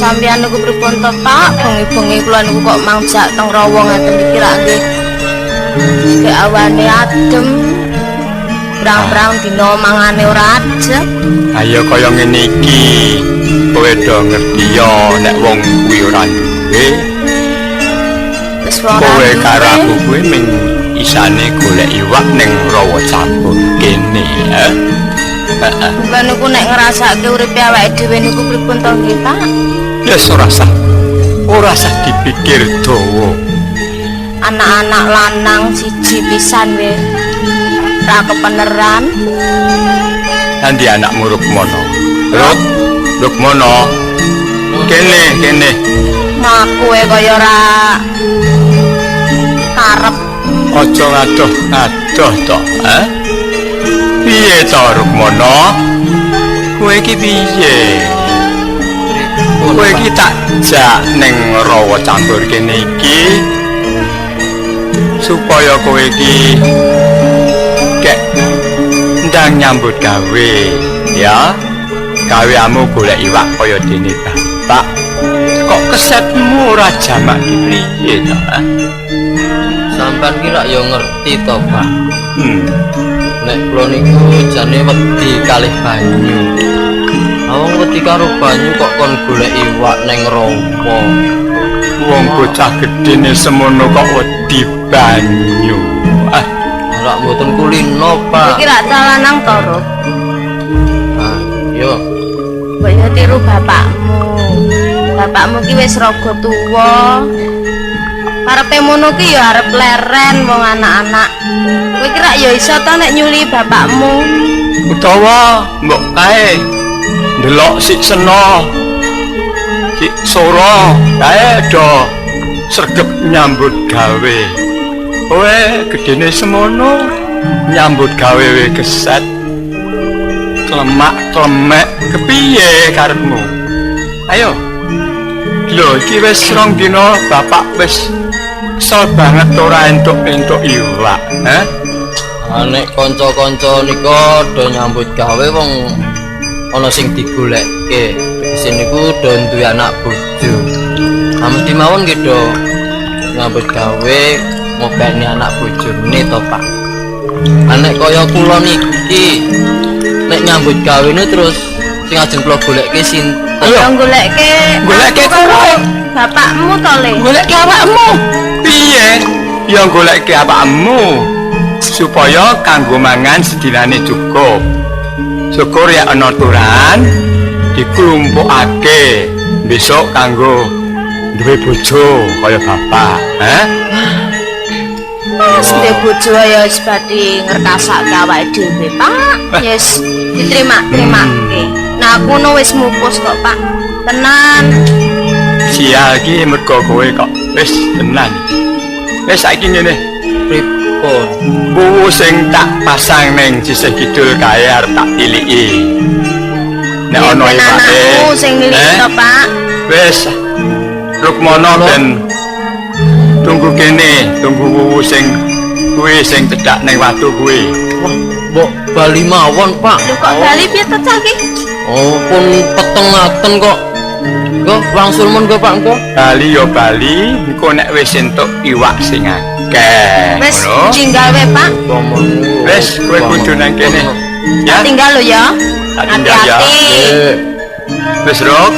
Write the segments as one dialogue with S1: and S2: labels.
S1: Sampeyan niku pripun to, Pak? Bengi-bengi kula niku kok mangjak teng rawa ngaten iki rak nggih. Sik awane adem. Prang-prang dina mangane ora ajeg.
S2: Ayo kaya ngene iki. Kowe do ngerti ya nek wong kuwi ora duwe.
S1: Wis ora
S2: Kowe
S1: duwe.
S2: karo aku kuwi ming isane golek iwak ning rawa campur kene, eh?
S1: Kula niku nek ngrasake uripe awake dhewe niku pripun to nggih, Pak?
S2: Ya ora sah. Ora sah dipikir dawa.
S1: Anak-anak lanang siji pisan we. Ra kepeneran.
S2: Nanti anakmu Rukmono. Ruk, Rukmono. Kene, kene.
S1: Ngaku e kaya ora karep.
S2: Aja ngadoh-ngadoh to, eh? Piye to Rukmono? Kowe iki piye? Kowe iki tak jak ning rawa campur kene iki supaya kowe iki kek ndang nyambut gawe, ya. Gaweamu golek iwak kaya dene bapak. Kok kesetmu ora jamak ki priye to? Eh?
S3: Sampeyan ki rak ya ngerti to, Pak. Nek kula niku jane wedi kalih banyu. Wong wedi karo banyu kok kon golek iwak ning rawa.
S2: Wong bocah gedene semono kok wedi banyu. Ah,
S3: Rak mboten kulino, Pak.
S1: Iki rak cah lanang to, Ruk?
S3: Ah, yo.
S1: Mbok yo tiru bapakmu. Bapakmu ki wis raga tuwa. Karepe ngono ki ya arep leren wong anak-anak. Kowe ki rak ya iso to nek nyuli bapakmu.
S2: Utawa mbok kae ndelok sik seno. Sik sora kae do sregep nyambut gawe. Kowe gedene semono nyambut gawe we keset. Klemak-klemek kepiye karepmu? Ayo. Lho, iki wis rong dina bapak wis kesel banget ora entuk-entuk iwak, eh?
S3: Ah, nek kanca-kanca nika do nyambut gawe wong ana sing digolekke. Tegese niku do duwe anak bojo. Ah, mesti mawon nggih do nyambut gawe ngopeni anak bojone to, Pak. Ah, nek kaya kula niki nek nyambut gawe niku terus sing ajeng kula golekke sinten?
S2: Ayo.
S1: Ya golekke
S2: Golekke
S1: aku karo
S2: kowe.
S1: Bapakmu to, Le.
S2: Golekke awakmu. Piye? Ya golekke awakmu supaya kanggo mangan sedinane cukup. Syukur ya ana turan diklumpukake besok kanggo duwe bojo kaya bapak, eh?
S1: Wis duwe bojo ya wis badhe ngerkasake awake dhewe, Pak. Yes, diterima-terimake. Nah, aku no wis mupus kok, Pak. Tenan.
S2: Sial iki mergo kowe kok wis tenan. Wis saiki ngene,
S3: Pripun?
S2: buwu sing tak pasang ning sisih kidul kae arep tak tiliki. Nek
S1: Ya,
S2: ana
S1: ben
S2: iwake.
S1: anakmu sing niliki
S2: Eh?
S1: to, Pak.
S2: Wis Rukmono ben tunggu kene, tunggu wuwu sing kuwi sing cedhak ning watu kuwi.
S3: Wah, mbok bali mawon, Pak.
S1: Lho kok bali piye to, Cah iki?
S3: Oh, pun peteng ngaten kok. Engko wangsul mun go, Pak, engko.
S2: Bali ya bali, engko nek wis entuk iwak sing akeh.
S1: Wis
S2: Ngono.
S1: tinggal we, Pak.
S2: Wis kowe kudu nang kene. Ya,
S1: Tinggal lho ya.
S2: Tak tinggal ya.
S1: Hati-hati.
S3: Nggih.
S2: Wis Ruk,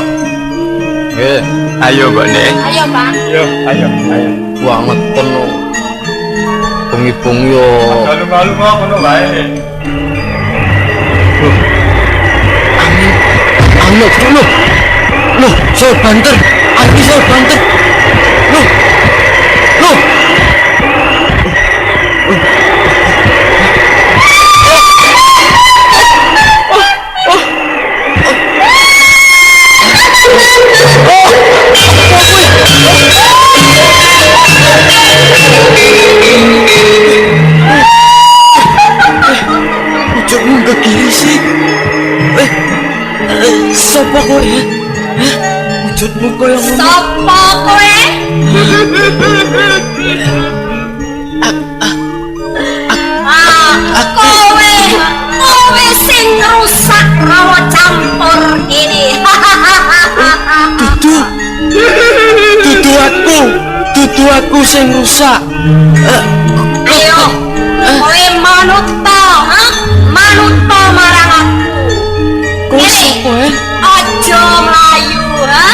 S3: Nggih.
S2: ayo mbokne.
S1: Ayo, Pak.
S2: Yo, ayo, ayo.
S3: Wah, ngeten kok. Bengi-bengi yo.
S2: Malu-malu kok ngono wae.
S3: Angin. Angin lho. Loh, so banter. Angin so banter. Loh. Loh. Ujungmu gegirisi. Sopo kowe? Hah? Wujudmu kaya ngono.
S1: Sopo kowe? Ah, kowe, kowe sing ngrusak rawa campur ini.
S3: Dudu. sing rusak.
S1: Ayo, kowe manut ta, ha? Manut ta marang aku.
S3: Kowe sapa, eh?
S1: Aja mlayu, ha?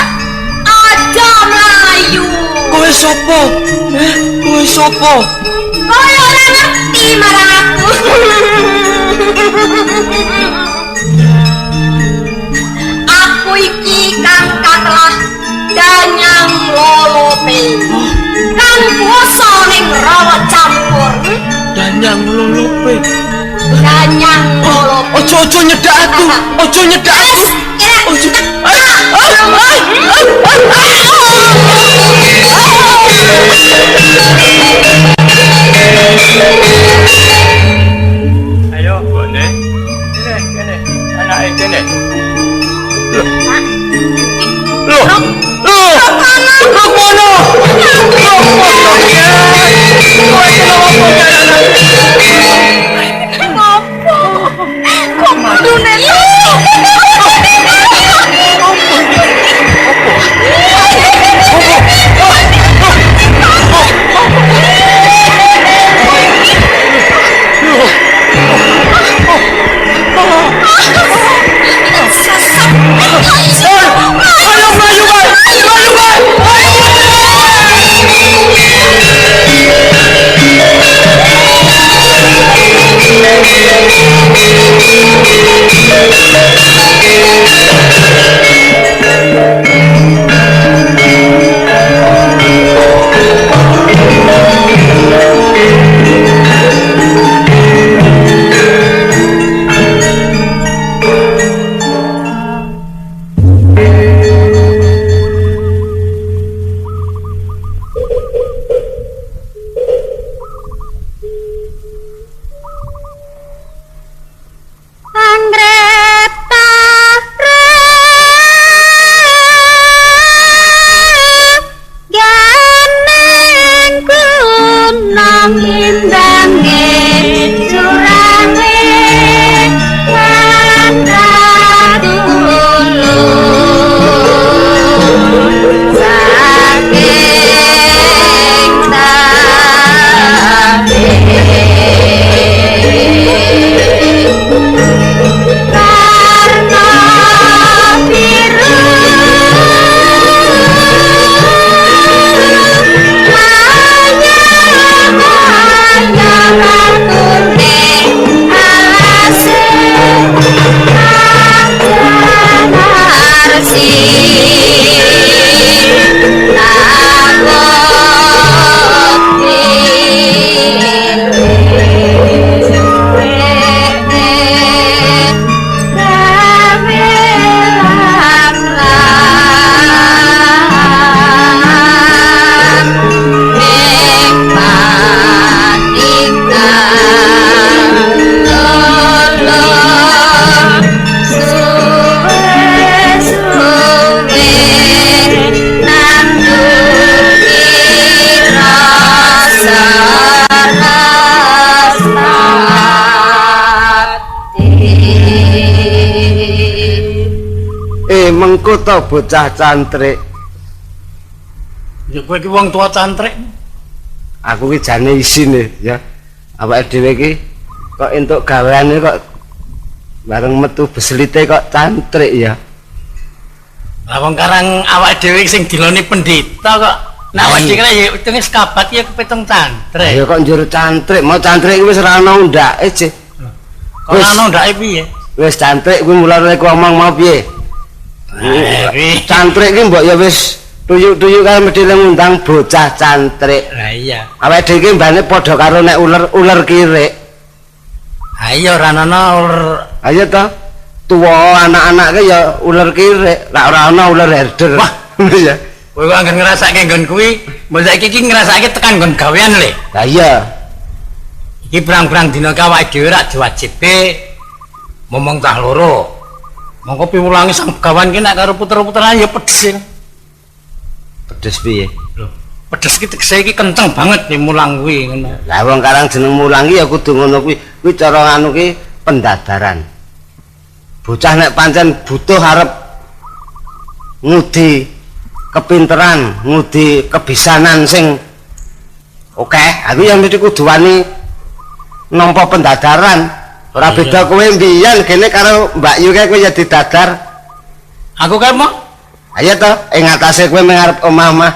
S1: Aja mlayu.
S3: Kowe sapa? Eh, kowe sapa?
S1: Kowe ora ngerti marang aku. Aku iki kang katelah Danyang Lolope. Kang kuwasa ning rawa campur.
S3: Danyang Lolope.
S1: Danyang Lolope.
S3: Ojo-ojo nyedak aku. Ojo nyedak aku. Ojo.
S2: Ayo, mbokne. Kene, kene. Anake kene. Loh. Loh. Loh. Rukmono. Rukmono. Kowe kenapa
S1: Ngopo? Kok kudune
S2: Ayo mlayu bae. Mlayu bae.
S4: Mengko to bocah cantrik.
S5: Ya kowe iki wong tua cantrik.
S4: Aku iki jane isine ya. Awake dhewe iki kok entuk gaweane kok bareng metu beslite kok cantrik ya.
S5: Lah wong karang awake dhewe sing diloni pendeta kok. Nek awake dhewe ya hitunge sekabat ya kepitung cantrik.
S4: Ya kok njur cantrik, mau cantrik iki wis ora ana undake, Cik.
S5: Kok ora ana undake piye?
S4: Wis cantrik kuwi mulane ku omong mau piye? Cantrik iki mbok ya wis tuyuk-tuyuk kae mesti ngundang bocah cantrik.
S5: Lah iya.
S4: Awake dhewe iki mbane padha karo nek uler uler kirik.
S5: Ha iya ora ana uler.
S4: Ha iya ta. Tuwa anak-anak ki ya uler kirik, lah ora ana uler herder.
S5: Wah,
S4: iya.
S5: Kowe kok angger ngrasake nggon kuwi, mbok saiki iki ngrasake tekan nggon gawean le.
S4: Lah iya.
S5: Iki pirang-pirang dina ki awake dhewe rak diwajibe momong cah loro. Mongko piwulangi sang begawan ki nek karo puter-puteran ya pedes.
S4: Pedes piye?
S5: Lho, pedes ki tegese iki kenceng banget nih mulang kuwi ngono.
S4: Lah wong karang jeneng mulang ki ya kudu ngono kuwi. Kuwi cara anu ki pendadaran. Bocah nek pancen butuh arep ngudi kepinteran, ngudi kebisanan sing Oke, aku yang mesti kudu wani nampa pendadaran. Ora beda kowe mbiyen kene karo Mbak Yu kae kowe ya didadar.
S5: Aku kae mau.
S4: Ayo to, ing atase kowe mengarep omah-omah.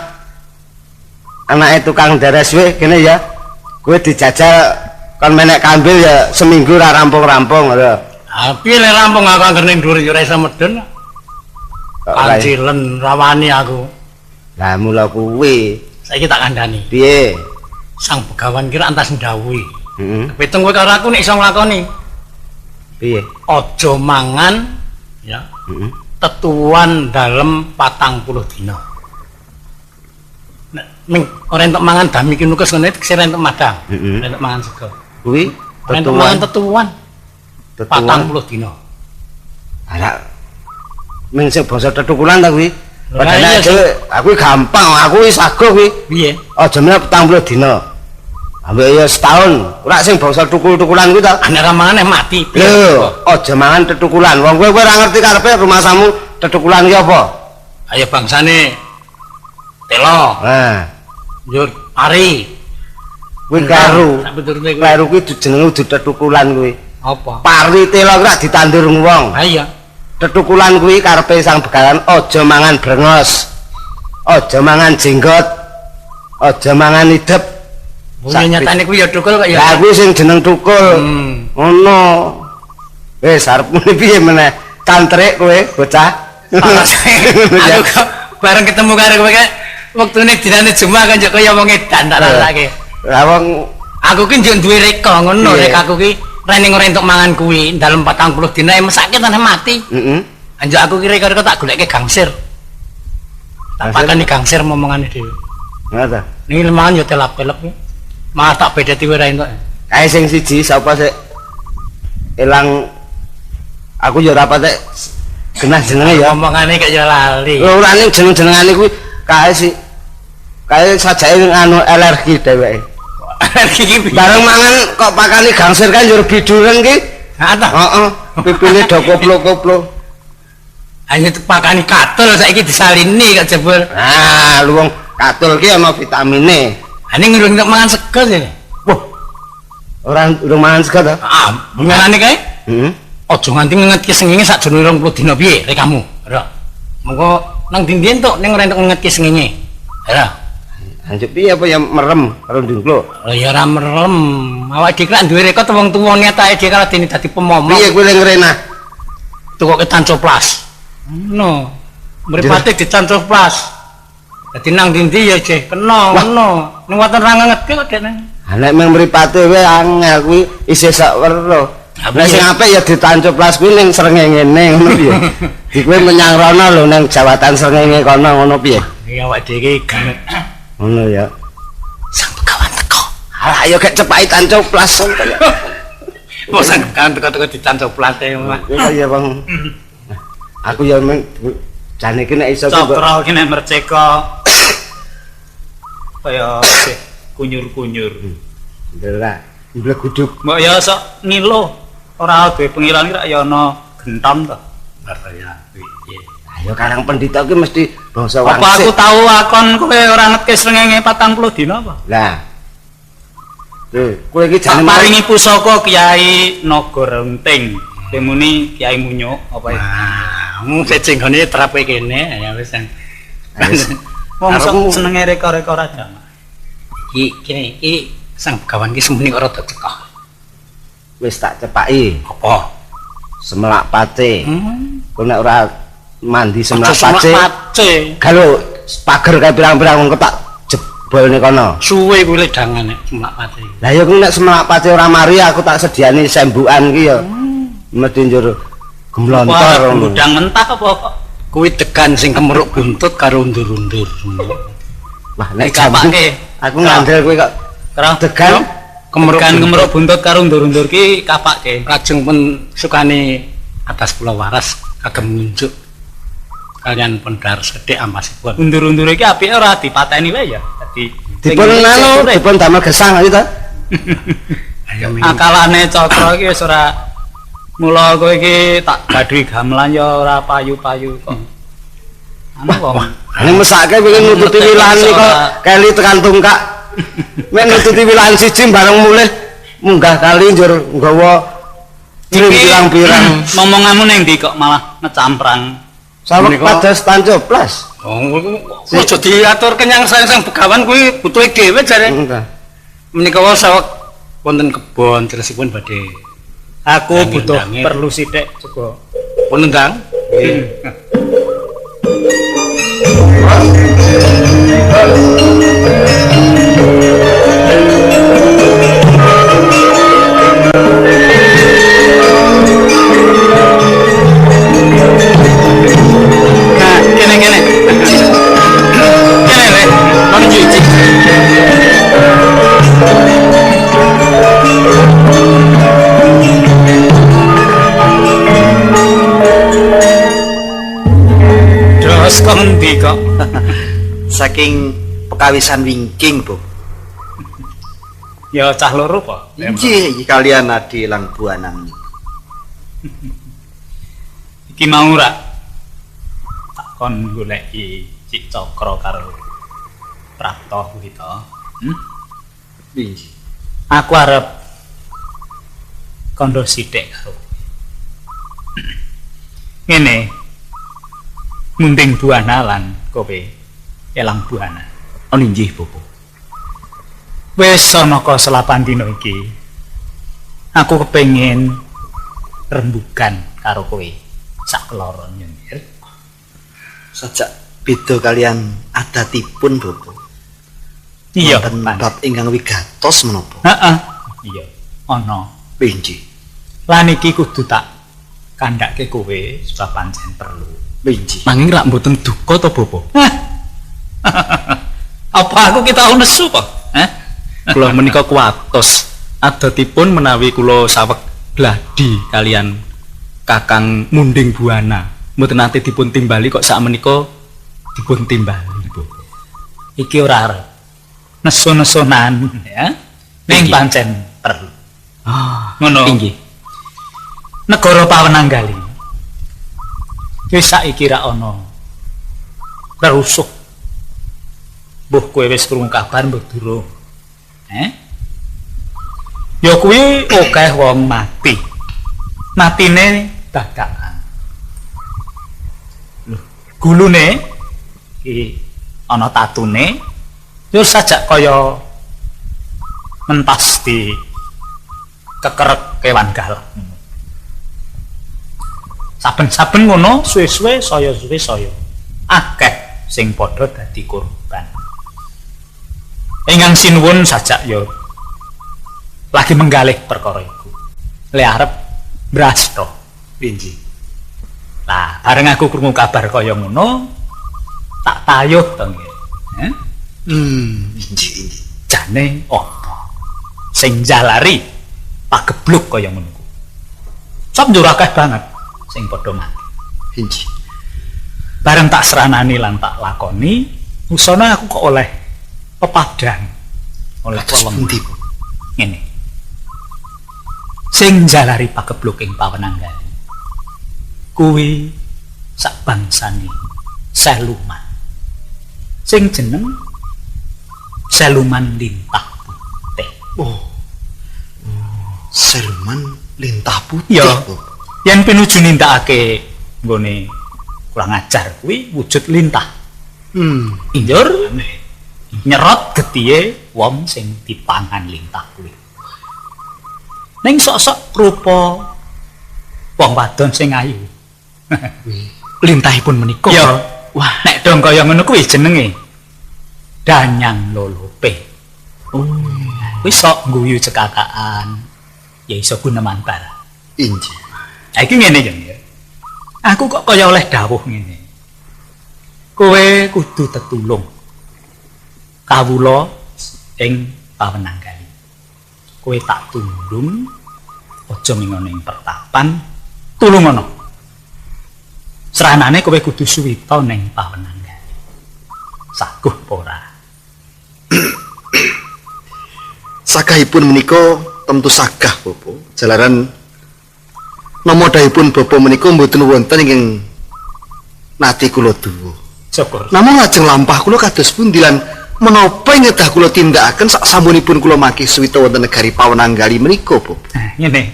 S4: Anake tukang deres we kene ya. Kowe dijajal kon menek kambil ya seminggu ora rampung-rampung lho.
S5: Ah piye le rampung aku angger ning dhuwur ya ora iso medun. Kancilen rawani aku.
S4: Lah mula kuwi.
S5: Saiki tak kandhani.
S4: Piye?
S5: Sang Begawan kira antas ndhawuhi.
S4: Heeh.
S5: Kepitung kowe karo aku nek iso nglakoni.
S4: Piye?
S5: Aja mangan ya.
S4: Heeh.
S5: Tetuan dalem 40 dina. Nek ming ora entuk mangan dami ki nukes ngene tegese ora entuk madang.
S4: Heeh.
S5: Ora entuk mangan sego.
S4: Kuwi
S5: Ora entuk mangan tetuan
S4: tetuan.
S5: 40 dina.
S4: Alah. Ming sing basa tetukulan ta kuwi.
S5: Lah
S4: Padahal
S5: iya,
S4: dhewe aku gampang, aku wis sago kuwi.
S5: Piye?
S4: Aja meneh 40 dina. Ambek ya setahun. Ora sing bangsa tukul-tukulan kuwi ta.
S5: Nek ora mangan eh mati.
S4: Lho, aja mangan tetukulan. Wong kowe ora ngerti karepe rumasamu tetukulan ki apa?
S5: Ayo bangsane telo,
S4: Nah,
S5: njur pari.
S4: kuwi kleru.
S5: Sak piturute kuwi.
S4: Kleru kuwi jenenge udu tetukulan kuwi.
S5: Apa?
S4: Pari telo kuwi rak ditandur wong.
S5: Ha iya.
S4: Tetukulan kuwi karepe Sang Begawan aja mangan brengos. Aja mangan jenggot. Aja mangan idep.
S5: Wong nyatane kuwi ya tukul kok ya.
S4: Lah kuwi sing jeneng tukul. Ngono. Wis arep muni piye meneh? Cantrik kowe bocah.
S5: Aku kok bareng ketemu karo kowe kae wektune dinane Jumat kan yo kaya wong edan tak rasake.
S4: Lah wong
S5: Aku ki njuk duwe reka ngono,
S4: Piye?
S5: rek aku ki rene ora entuk mangan kuwi dalem 40 dina mesake tanah mati.
S4: heeh.
S5: Anjuk aku ki reka-reka tak goleke gangsir. Tak
S4: Gangsir?
S5: pakani gangsir momongane dhewe.
S4: Ngono ta.
S5: Niki mangan yo telap-telep. Malah tak bedeti ora entuk.
S4: Kae sing siji sapa sik elang aku ya ora patek genah jenenge ya.
S5: Omongane kaya lali.
S4: Ora ning jeneng-jenengane kuwi kae si kae sajake anu alergi dheweke.
S5: Alergi ki piye?
S4: Bareng mangan kok pakani gangsir kan njur biduren ki.
S5: Ha ta.
S4: Heeh, pipine do koplo-koplo.
S5: Hanya pakani katul saiki disalini kok jebul.
S4: Nah, lu wong katul ki ana vitamine.
S5: Ha ning urung entuk mangan sego sih.
S4: Wah. Ora urung mangan sego ta?
S5: Ah, mangane kae
S4: Heeh.
S5: aja nganti ngengetke sengenge sajroning 20 dina piye rekamu. Ora. Mengko nang ndi entuk ning ora entuk ngengetke sengenge. Ora.
S4: Anjuk piye apa ya merem karo ndingkluk.
S5: Lah ya ora merem. Awake dhewe lak duwe reka wong tuwa niat ae dhewe kalau dene dadi pemomong.
S4: Piye kuwi ling renah?
S5: Tukoke tancoplas. Ngono. Mripate dicancoplas. Dadi nang ndi ya jeh kena ngono. Ning wonten ra ngengetke kok dekne.
S4: Ha nek mung mripate wae angel kuwi isih sak weruh. Nek sing apik ya ditancuplas kuwi ning srengenge ngono piye. Di kuwi menyang rono lho ning jawatan srengenge kono ngono piye.
S5: Iki awake dhewe iki gamet.
S4: Ngono ya.
S5: Sang Begawan teko.
S4: Alah ayo gek cepaki tancuplas.
S5: Wong sang Begawan teko-teko ditancuplas e, Mas.
S4: Kuwi ya wong. Aku ya meng jane iki nek iso ki mbok-
S6: Cokro ki nek merceka kaya isih kunyur-kunyur.
S4: Ora. Mbleguduk.
S6: Mbok ya sok ngilo ora duwe pengilan ki rak ya ana gentom to.
S5: Ya, piye.
S4: Ayo karang pendhita ki mesti bangsa
S6: Apa
S4: wangsit.
S6: aku tau akon kowe ora ngetke srengenge 40 dina apa?
S4: Lah. Tuh, kowe iki
S6: Tak
S4: jane
S6: paringi pusaka Kiai Naga Renting. Temuni Kiai Munyuk apa ya?
S5: Ah, mung sejenggone terape kene ya wis.
S6: Wong sok
S4: Karepmu.
S6: senenge reka-reka raja.
S5: Iki kene iki sang Begawan ki semuni kok rada cekah.
S4: Wis tak cepaki
S5: Apa?
S4: semelak pace.
S5: Hmm.
S4: Kowe nek ora mandi semelak
S5: Aja semelak
S4: pace,
S5: pace.
S4: galo pager kae pirang-pirang wong tak jebolne kono.
S5: Suwe kuwi ledangane semelak pace.
S4: Lah ya kuwi nek semelak pace ora mari aku tak sediani sembukan ki ya. Mesti njur gemlontor
S6: Wah,
S4: ngono.
S6: gudang mentah apa kok?
S5: Kuwi degan sing kemeruk buntut karo undur-undur.
S4: Wah, nek jambu
S6: Dikapake.
S4: aku ngandel kowe kok
S6: Karo
S4: degan
S5: Kemeruk
S6: Degan
S5: buntut.
S6: kemeruk buntut karo undur-undur ki kapake.
S5: Lajeng pun sukane atas Pulau Waras kagem ngunjuk kalian pendar sedhek ampasipun.
S6: Undur-undur iki apike ora dipateni wae ya. Dadi
S4: dipun anu dipun damel gesang iki ta.
S5: Ayo
S6: akalane Cakra iki wis ora mula kowe iki tak gaduhi gamelan ya ora payu-payu kok. Anu wong.
S4: Ning mesake pengen nututi wilahan kok keli tekan tungkak. Mek nututi wilahan siji bareng mulih munggah kali njur nggawa jrim pirang-pirang.
S6: Momonganmu ning ndi kok malah ngecamprang.
S4: Saweg pados tancoplas.
S5: Oh, aja diatur kenyang sang begawan kuwi butuhe dhewe jare. Menika wau saweg wonten kebon teresipun badhe.
S6: Aku butuh perlu sithik juga.
S5: Pun ndang. Nggih.
S6: Nah, kene kene. Kene le, nang iki. Terus kok ngendi kok?
S7: Saking pekawisan wingking, Bu.
S6: Ya cah loro po.
S7: Nggih, iki kalian Adi lan Buanang.
S6: Iki mau ra tak kon goleki Cik Cakra karo Prapto kuwi to.
S7: Nggih.
S6: Aku arep kandha sithik karo. Ngene. Munding Buana lan kowe Elang Buana.
S8: Oh nggih, Bapak.
S6: Wis ana selapan dina iki. Aku kepengin rembugan karo kowe sak keloron nyenir.
S7: Sajak beda kalian adatipun, Bapak.
S6: Iya,
S7: bab ingkang wigatos menapa?
S6: Heeh. Iya, ana.
S7: Nggih.
S6: Lan iki kudu tak kandhake kowe sebab pancen perlu.
S7: Nggih.
S8: Nanging rak mboten duka to, Bapak?
S6: Apa aku ki tau nesu po? Hah?
S8: Kula menika kuwatos adatipun menawi kula saweg gladi kalian Kakang Munding Buana. Mboten nate dipun timbali kok sak menika dipun timbali, Bapak.
S6: Iki ora arep nesu-nesunan ya. Ning pancen perlu.
S8: Ah,
S6: ngono.
S8: Inggih.
S6: Negara Pawenanggali. Wis saiki ra ana rerusuh. Mbuh kowe wis krungu kabar mbuh durung. Ya kuwi akeh wong mati. Matine dadakan. Lho, gulune iki ana tatune ya sajak kaya mentas di kekerek kewan galak. Saben-saben ngono suwe-suwe saya suwe saya akeh sing padha dadi korban. Ingkang sinuwun sajak ya lagi menggalih perkara iku. Le arep mbrasta.
S7: Inggih.
S6: Lah, bareng aku krungu kabar kaya ngono, tak tayuh to nggih.
S7: Inggih, inggih.
S6: Jane apa sing jalari pagebluk kaya ngono ku. Sop njur akeh banget sing padha mati.
S7: Inggih.
S6: Bareng tak seranani lan tak lakoni, usana aku kok oleh pepadang, oleh
S7: pundi, Bu?
S6: Ngene. Sing jalari pagebluk ing Pawenanggali kuwi sak bangsane Seluman. Sing jeneng Seluman Lintah Putih.
S7: Oh. Seluman Lintah Putih.
S6: Ya. Yen pinuju nindakake nggone kurang ajar kuwi wujud lintah. Njur nyerot getihe wong sing dipangan lintah kuwi. Ning sok-sok rupa wong wadon sing ayu.
S8: Lintahipun menika.
S6: Ya. Wah, nek dong kaya ngono kuwi jenenge Danyang Lolope. Oh. Kuwi sok ngguyu cekakaan. Ya iso guneman barang.
S7: Inggih.
S6: Ha iki ngene ya. Aku kok kaya oleh dawuh ngene. Kowe kudu tetulung kawula ing Pawenanggali. Kowe tak tundung aja mingono ing pertapan, tulungono. Sranane kowe kudu suwita ning Pawenanggali. Saguh apa ora?
S7: Sagahipun menika tentu sagah, Bapak. Jalaran nama dahipun Bapak menika mboten wonten ingkang nate kula duwa.
S6: Syukur.
S7: Namung lajeng lampah kula kados pundi lan Menapa ing kedah kula tindakaken sak sampunipun kula mangkih suwita wonten negari Pawenanggali menika, Bapak?
S6: Nah, ngene.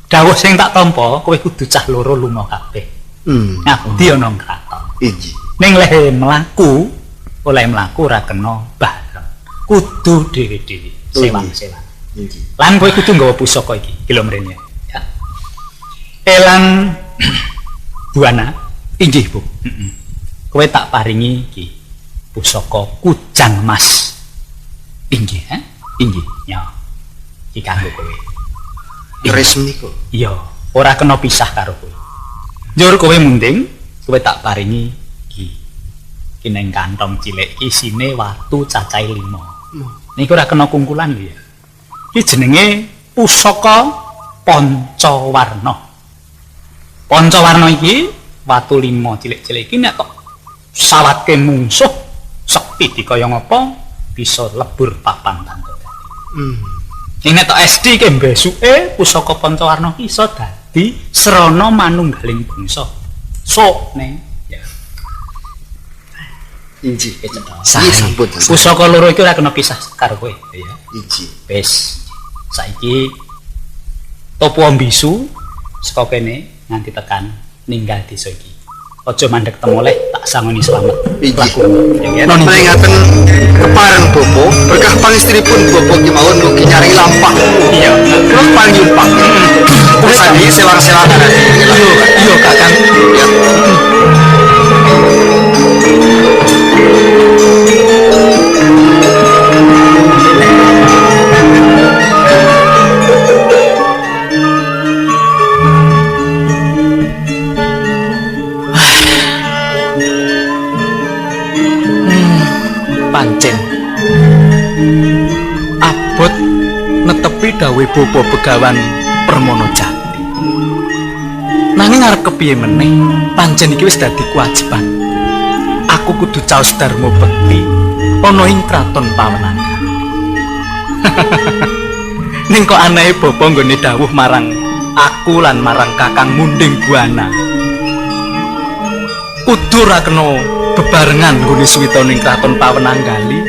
S6: Dawuh sing tak tampa, kowe kudu cah loro lunga kabeh. Ngabdi ana kraton.
S7: Inggih.
S6: Ning lehe mlaku, oleh mlaku ora kena bareng. Kudu dhewe-dhewe, sewang-sewang.
S7: Inggih.
S6: Lan kowe kudu nggawa pusaka iki, iki lho mrene. Ya. Elang Buana,
S8: Inggih, Bu.
S6: Heeh. Kowe tak paringi iki pusaka Kujang Mas.
S8: Inggih,
S6: eh?
S8: Inggih.
S6: Ya. Iki kanggo kowe.
S7: Keris menika.
S6: Iya, ora kena pisah karo kowe. Njur kowe munding, kowe tak paringi iki. Iki ning kantong cilik iki isine watu cacahe 5. Niku ora kena kungkulan lho ya. Iki jenenge pusaka Pancawarna. Pancawarna iki watu 5 cilik-cilik iki nek kok sawatke mungsuh sekti dikaya ngapa bisa lebur papan tanpa dadi. Ning nek tok SD ke besuke pusaka Pancawarna ki iso dadi srana manunggaling bangsa. Sok ning ya.
S7: Inggih.
S6: Sae.
S7: Sampun.
S6: Pusaka loro iki ora kena pisah karo kowe, ya.
S7: Inggih.
S6: Wis. Saiki topo mbisu saka kene nganti tekan ninggal desa iki. Aja mandek temoleh tak sangoni slamet.
S7: Inggih.
S6: Noni
S7: Peringaten kepareng Bapak, berkah pangestunipun Bapak kemawon mugi nyaringi lampah.
S6: Iya.
S7: Kula paring nyumpah. Sandi sewang-sewangan.
S8: Iya, iya Kakang.
S7: Ya.
S8: Pancen abot netepi dawuhe Bapa Begawan Permana Jati. Nanging arep kepiye meneh, pancen iki wis dadi kewajiban. Aku kudu caos dharma bekti ana ing kraton Pawenanggan. Ning kok anehe Bapa nggone dawuh marang aku lan marang Kakang Munding Buana. Kudu ora kena bebarengan nggone suwita ning kraton Pawenanggali.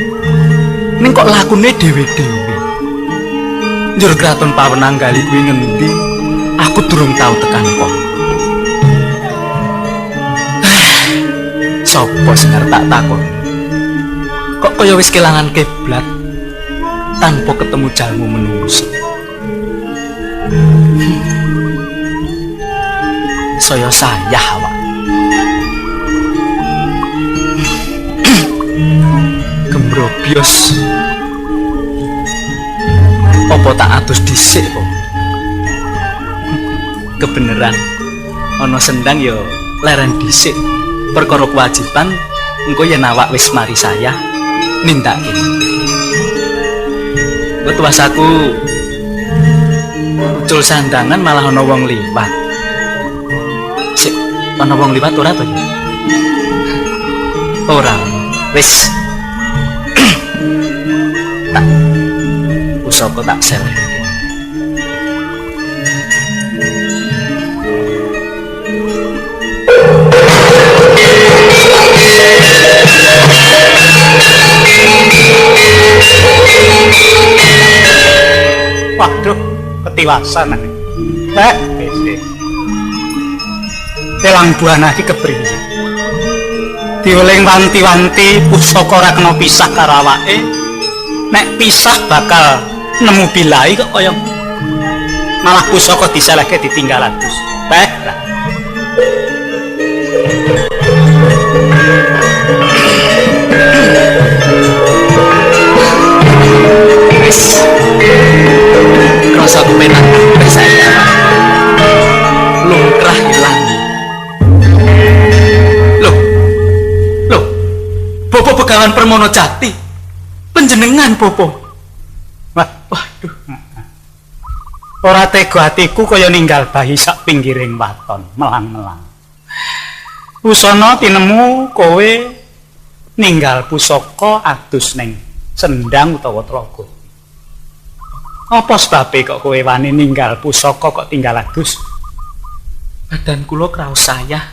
S8: Ning kok lakune dhewe-dhewe. Njur kraton Pawenanggali kuwi ngendi? Aku durung tau tekan kono. Sopo sing arep tak takon? Kok kaya wis kelangan kiblat tanpa ketemu jalmu menungso. Saya sayah awak. Gembrobyos. Apa tak atus dhisik po? Kebeneran ana sendang ya leren dhisik. Perkara kewajiban engko yen awak wis mari saya nindakake. Engko tuasaku ucul sandangan malah ana wong liwat. Sik, ana wong liwat ora to ya? Ora. Wis. Tak pusaka tak seleh.
S6: Waduh, ketiwasan. Wis wis. Elang Buana iki kepriye? Dioling wanti-wanti pusaka ora kena pisah karo awake. Nek pisah bakal nemu bilai kok kaya malah pusaka diselehke ditinggal adus. Beh lah.
S8: Wis. Krasa kepenak kabeh saiki awak. Lungkrah ilang. Loh. Loh. Bapak Begawan Permana Jati. Panjenengan Bapak.
S6: Wah,
S8: waduh.
S6: Ora tega atiku kaya ninggal bayi sak pinggiring waton, melang-melang. Usana tinemu kowe ninggal pusaka adus ning sendang utawa tlaga. Apa sebabe kok kowe wani ninggal pusaka kok tinggal adus?
S8: Badan kula kraos sayah.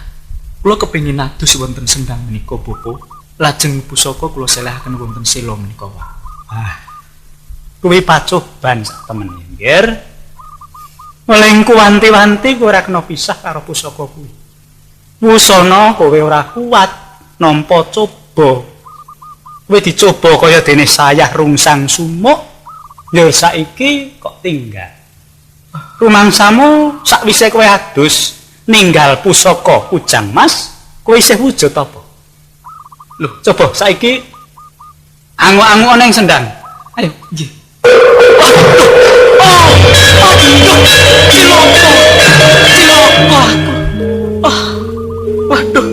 S8: Kula kepengin adus wonten sendang menika, Bapak. Lajeng pusaka kula selehaken wonten sela menika wae.
S6: Ah. Kuwi pacoban sak temene, Nggir. Oleh kuwanti-wanti kowe ora kena pisah karo pusaka kuwi. Wusana kowe ora kuat nampa coba. Kowe dicoba kaya dene sayah rungsang sumuk, ya saiki kok tinggal. Rumangsamu sakwise kowe adus ninggal pusaka Kujang Mas, kowe isih wujud apa? Lho, coba saiki angu-angu ana ing sendang. Ayo,
S8: nggih. Oh, aduh, cilaka. Cilaka aku. Ah, waduh.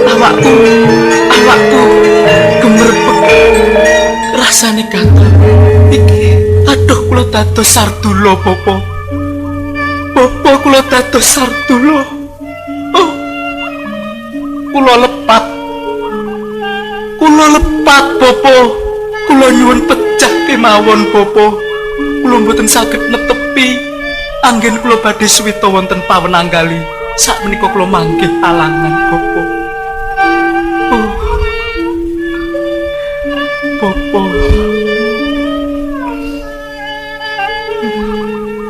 S8: Awakku, awakku gemerbek. Rasane gatel. Iki, aduh kula dados sardula, Bapak. Bapak kula dados sardula. Oh. Kula lepat. Kula lepat, Bapak. Kula nyuwun pecah kemawon, Bapak. Kula mboten saged netepi anggen kula badhe suwita wonten pawenanggali. Sakmenika kula manggih alangan, Bapak. Oh. Bapak.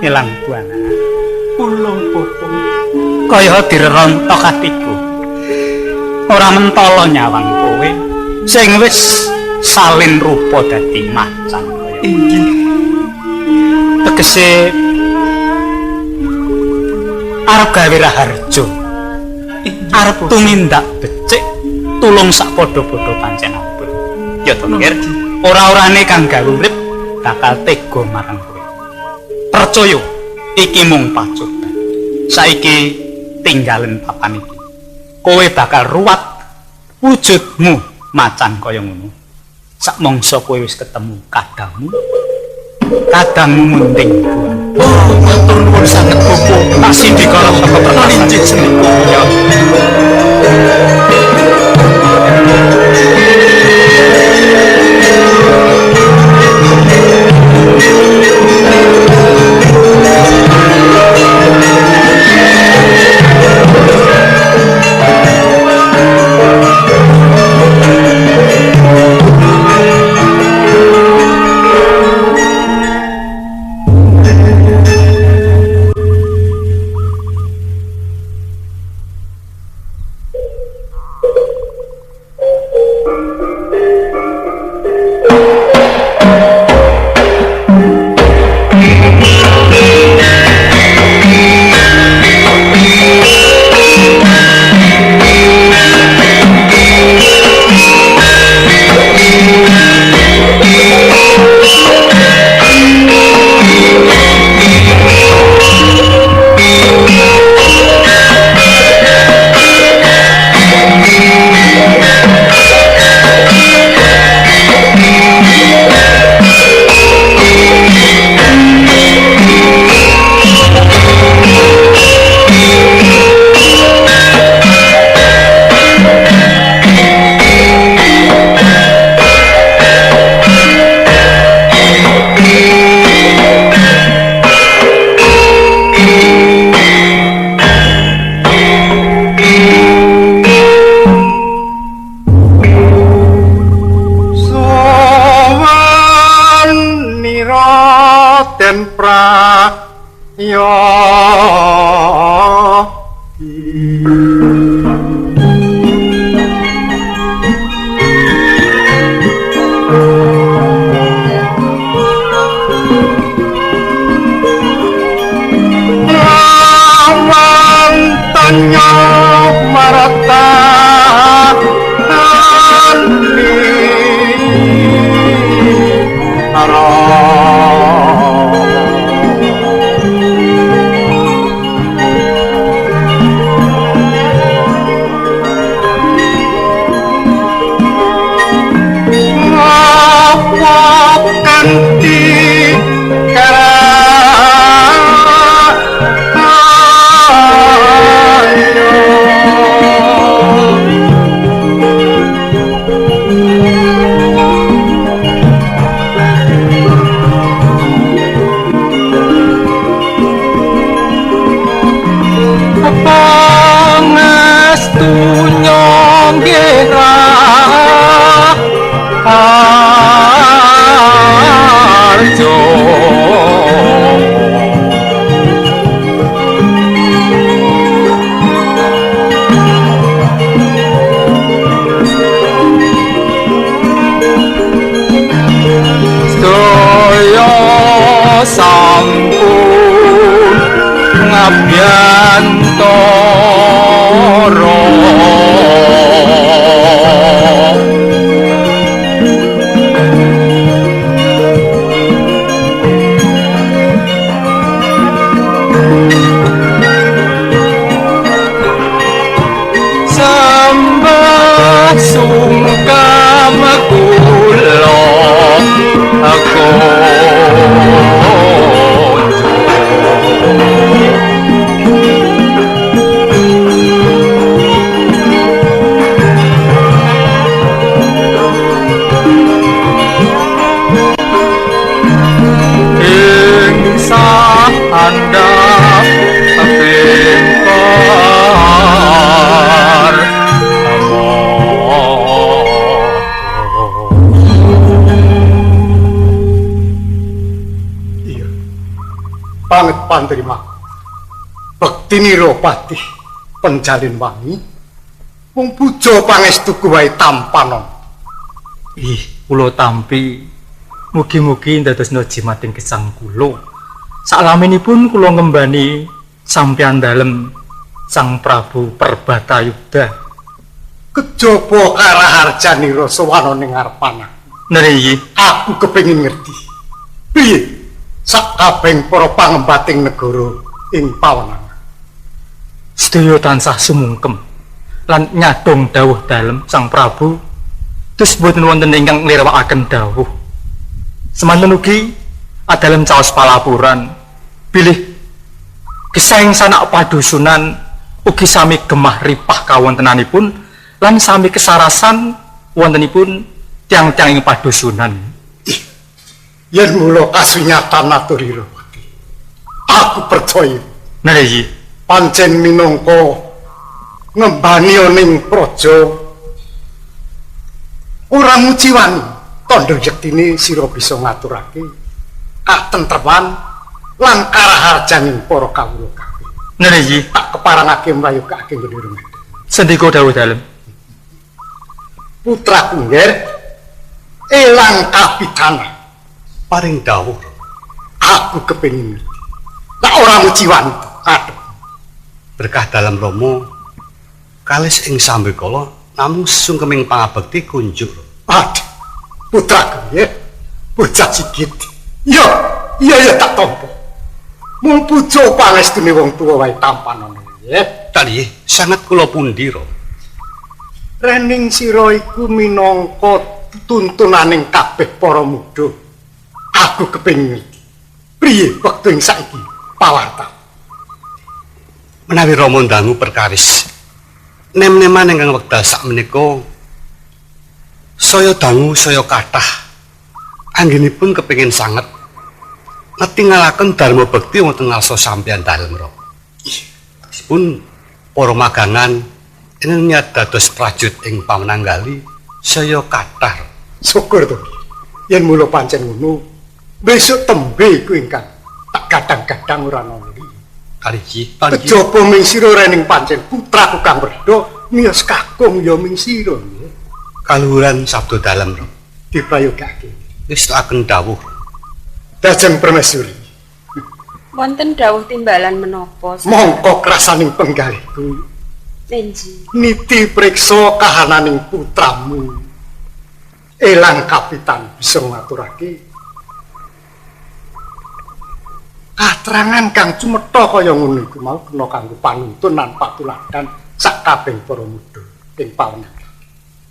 S6: Ilang buana.
S8: Kula, Bapak.
S6: Kaya direrontok atiku. Ora mentala nyawang kowe sing wis salin rupa dadi macan kaya.
S8: Inggih.
S6: Tegese arep gawe raharja. Arep tumindak becik tulung sak padha-padha pancen abot. Ya to, Nggir. Ora-orane kang gawe urip bakal tega marang kowe. Percaya iki mung pacoban. Saiki tinggalen papan iki. Kowe bakal ruwat wujudmu macan kaya ngono. Sak mangsa kowe wis ketemu kadangmu. Kadangmu munding.
S8: Oh, matur nuwun sanget, Bapak.
S6: Tak sindikara saka pertasan.
S8: Inggih senika.
S6: Ya.
S9: trima. Bektinira patih penjalin wangi mung puja pangestuku wae tampanon.
S8: Ih, kula tampi. Mugi-mugi ndadosna jimating gesang kula. Saklaminipun kula ngembani sampeyan dalem Sang Prabu Perbatayuda.
S9: Kejaba karaharjanira sowana ning ngarepan aku.
S8: Nggih,
S9: aku kepengin ngerti. Piye sakabehing para pangembating negara ing pawenangan?
S8: Sedaya tansah sumungkem lan nyadong dawuh dalem Sang Prabu. Terus boten wonten ingkang nglirwakaken dawuh. Semanten ugi adalem caos palapuran bilih geseng sanak padusunan ugi sami gemah ripah kawontenanipun lan sami kesarasan wontenipun tiang-tiang ing padusunan.
S9: Yen mula kasunyatan aturira pati, aku percaya.
S8: Nggih,
S9: pancen minangka ngembani ning praja ora nguciwani tandha yektine sira bisa ngaturake katentreman lan karaharjaning para kawula kabeh.
S8: Nggih,
S9: tak keparangake mrayogake nggone rumah.
S8: Sendika dawuh dalem.
S9: Putraku Ngger elang kapitana
S10: paring dawuh.
S9: Aku kepengin ngerti. Tak ora nguciwani. Aduh.
S10: Berkah dalem Rama kalis ing sambekala namung sungkeming pangabekti kunjuk.
S9: Aduh. Putraku ya, bocah sigit. Iya, iya ya tak tampa. Mung puja pangestune wong tuwa wae tampanono ya.
S10: Tali sanget kula pundi, Ra?
S9: Rening sira iku minangka tuntunaning kabeh para muda. Aku kepengin ngerti. Priye wektu ing saiki pawarta?
S10: Menawi Rama ndangu perkawis nem-neman ingkang wekdal sakmenika saya dangu saya kathah anggenipun kepengin sanget ngetingalaken dharma bekti wonten ngarsa sampeyan dalem Ra. Pun para magangan ingkang niat dados prajut ing pamenanggali saya kathah.
S9: Syukur to. Yen mula pancen ngono, besok tembe iku ingkang tak gadang-gadang ora ana li.
S10: Kaliji,
S9: kejaba ming sira rening pancen putraku kang werda miyos kakung ya ming sira.
S10: Kaluhuran sabda dalem Ra.
S9: Diprayogake.
S10: Wis aken dawuh.
S9: Dajeng Permaisuri.
S1: Wonten dawuh timbalan menapa?
S9: Mongko krasaning penggalihku.
S1: Nenji.
S9: Niti priksa kahananing putramu. Elang kapitan bisa ngaturake katrangan kang cumetha kaya ngono iku mau kena kanggo panuntun lan patuladan sakabehing para muda ing pawenangan.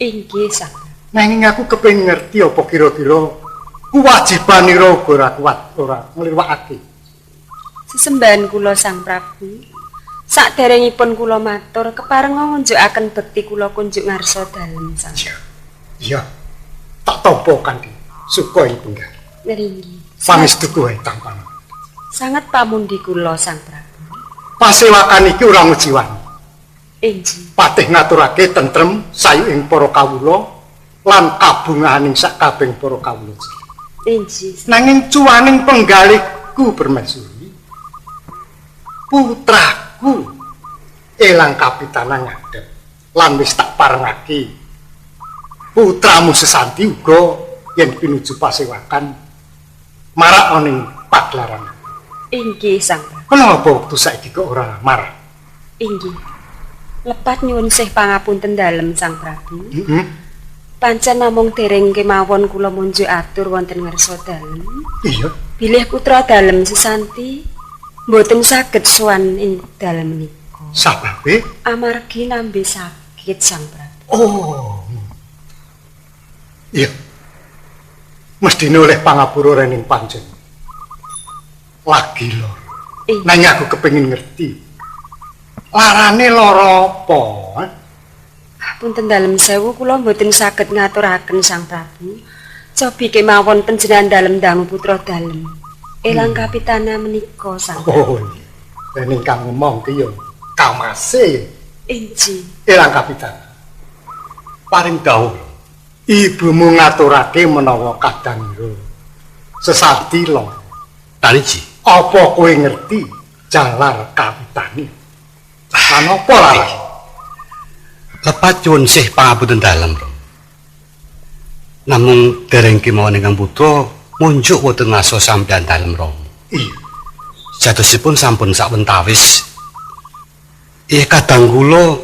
S1: Inggih, Sang.
S9: Nanging aku kepengin ngerti apa kira-kira kewajibanira uga ora kuat ora nglirwakake.
S1: Sesembahan kula Sang Prabu, saderengipun kula matur keparenga ngunjukaken bekti kula kunjuk ngarsa dalem Sang.
S9: Iya. Tak tampa kanthi suka ing penggalih.
S1: Nggih.
S9: Pangestuku wae tampan.
S1: Sanget pamundi kula Sang Prabu.
S9: Pasewakan iki ora ngujiwani.
S1: Inggih.
S9: Patih ngaturake tentrem sayu ing para kawula lan kabungahaning sakabehing para kawula.
S1: Inggih.
S9: Nanging cuwaning penggalihku Permaisuri, putraku elang kapitana ngadhep lan wis tak parengake. Putramu Sesanti uga yen pinuju pasewakan marak ning pagelaran.
S1: Inggih, Sang Prabu.
S9: Kenapa wektu saiki kok ora marak?
S1: Inggih. Lepat nyuwun sih pangapunten dalem Sang Prabu. Pancen namung dereng kemawon kula munjuk atur wonten ngarsa dalem.
S9: Iya.
S1: Bilih putra dalem Sesanti mboten saged sowan ing dalem menika.
S9: Sababe?
S1: Amargi nambe sakit Sang Prabu.
S9: Oh. Iya. Mestine oleh pangapura rening pancen. Lagi loro. Nanging aku kepengin ngerti. Larane lara apa?
S1: Punten dalem sewu kula mboten saged ngaturaken Sang Prabu. Cobi kemawon panjenengan dalem dangu putra dalem. Elang kapitana menika Sang Prabu.
S9: Oh iya. Rening kang ngomong ki ya kamase.
S1: Inggih.
S9: Elang kapitana.
S10: Paring dawuh.
S9: Ibumu ngaturake menawa kadangira Sesanti loro.
S10: Taniji.
S9: Apa kowe ngerti Jalar kawitane. Lan apa larang?
S10: Lepat nyuwun sih pangapunten dalem, Rama. Namung dereng kemawon ingkang putra munjuk wonten ngasa sampeyan dalem, Rama.
S9: Iya.
S10: Jatosipun sampun sawentawis. Iya kadang kula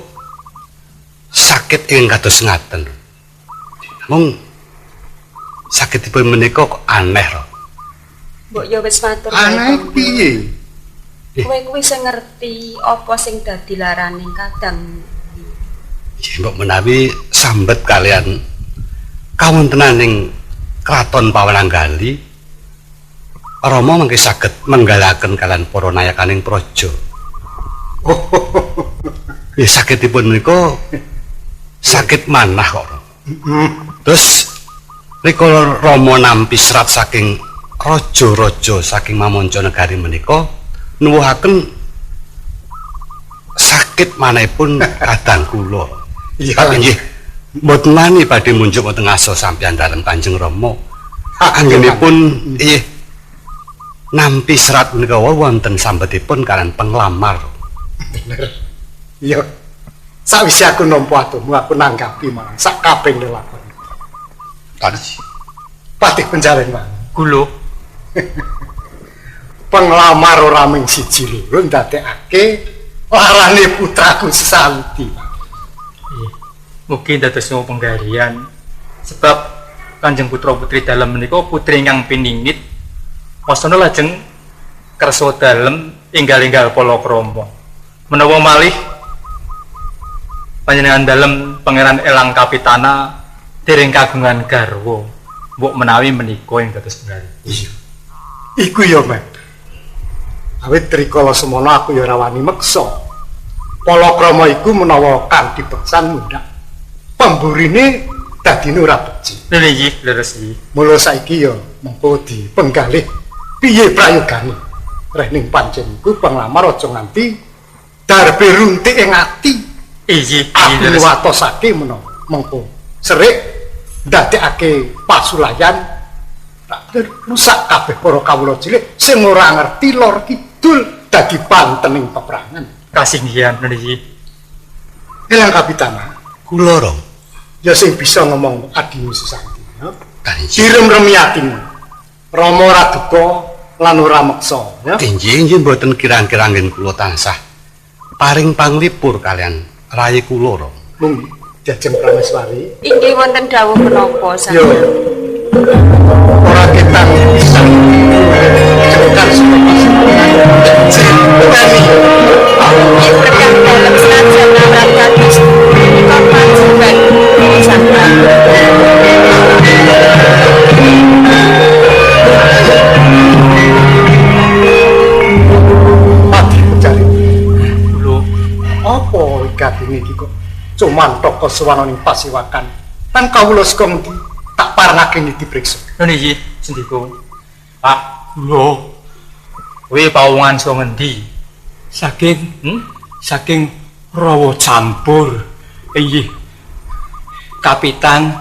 S10: sakit ing kados ngaten. Namung sakitipun menika kok aneh, Rama.
S11: Mbok ya wis matur.
S9: Aneh piye?
S11: Kowe kuwi sing ngerti apa sing dadi larane kadang.
S10: Mbok menawi sambet kalian kawontenaning kraton Pawananggali, Rama mangke saged menggalaken kalian para nayakaning praja. Ya sakitipun menika sakit manah kok. Terus rikala Rama nampi serat saking raja-raja saking mamanca negari menika nuwuhaken sakit manahipun kadang kula. Iya nggih. Mboten wani badhe munjuk wonten ngasa sampeyan dalem Kanjeng Rama. Anggenipun nggih nampi serat menika wonten sambetipun kalian penglamar.
S9: Bener. Iya. Sawise aku nampa atumu aku nanggapi marang sak kabeh lelakon. Patih Penjalin Wangun.
S2: Kula
S9: penglamar ora mung siji loro ndadekake larane putraku Sesanti.
S2: Iya. Mugi dados penggalian sebab Kanjeng Putra Putri dalem menika putri ingkang piningit wasana lajeng kersa dalem enggal-enggal palakrama. Menawa malih panjenengan dalem Pangeran Elang Kapitana dereng kagungan garwa. Mbok menawi menika ing dados penggalian.
S9: Iya. Iku ya, Mek. Awit rikala semono aku ya ora wani meksa. Palakrama iku menawa kanthi beksan mundhak. Pemburine dadine ora becik.
S2: Lha nggih, leres iki.
S9: Mula saiki ya mengko dipenggalih piye prayogane. Reh ning pancen iku penglamar aja nganti darbe runtik ing ati.
S2: Iya,
S9: aku watosake menawa mengko serik ndadekake pasulayan tak rusak kabeh para kawula cilik sing ora ngerti lor kidul dadi pantening peperangan.
S2: Kasinggihan niki.
S9: Elang Kapitana,
S10: kula Rama.
S9: Ya sing bisa ngomong adimu Susanti, ya. Direm-remi atimu. Rama ora duka lan ora meksa, ya.
S10: Inggih, inggih mboten kirang-kirang ngen kula tansah paring panglipur kalian rayi kula, Rama.
S9: Mung Jajeng Prameswari.
S11: Inggih wonten dawuh menapa sampeyan?
S9: Ora ketang pisan. Jengkar saka pasipun.
S11: Berkah dalem senajan nabrak kados menika panjenengan sampeyan.
S9: Pati Pencari. Lho, apa wigatine iki kok cuman toko suwana ning pasiwakan? Lan kawula saka ngendi tak parengake dipriksa.
S2: Lho niki sendika. Pak, lho. Kowe pawongan saka ngendi?
S8: Saking saking Rawa Campur. Inggih. Kapitan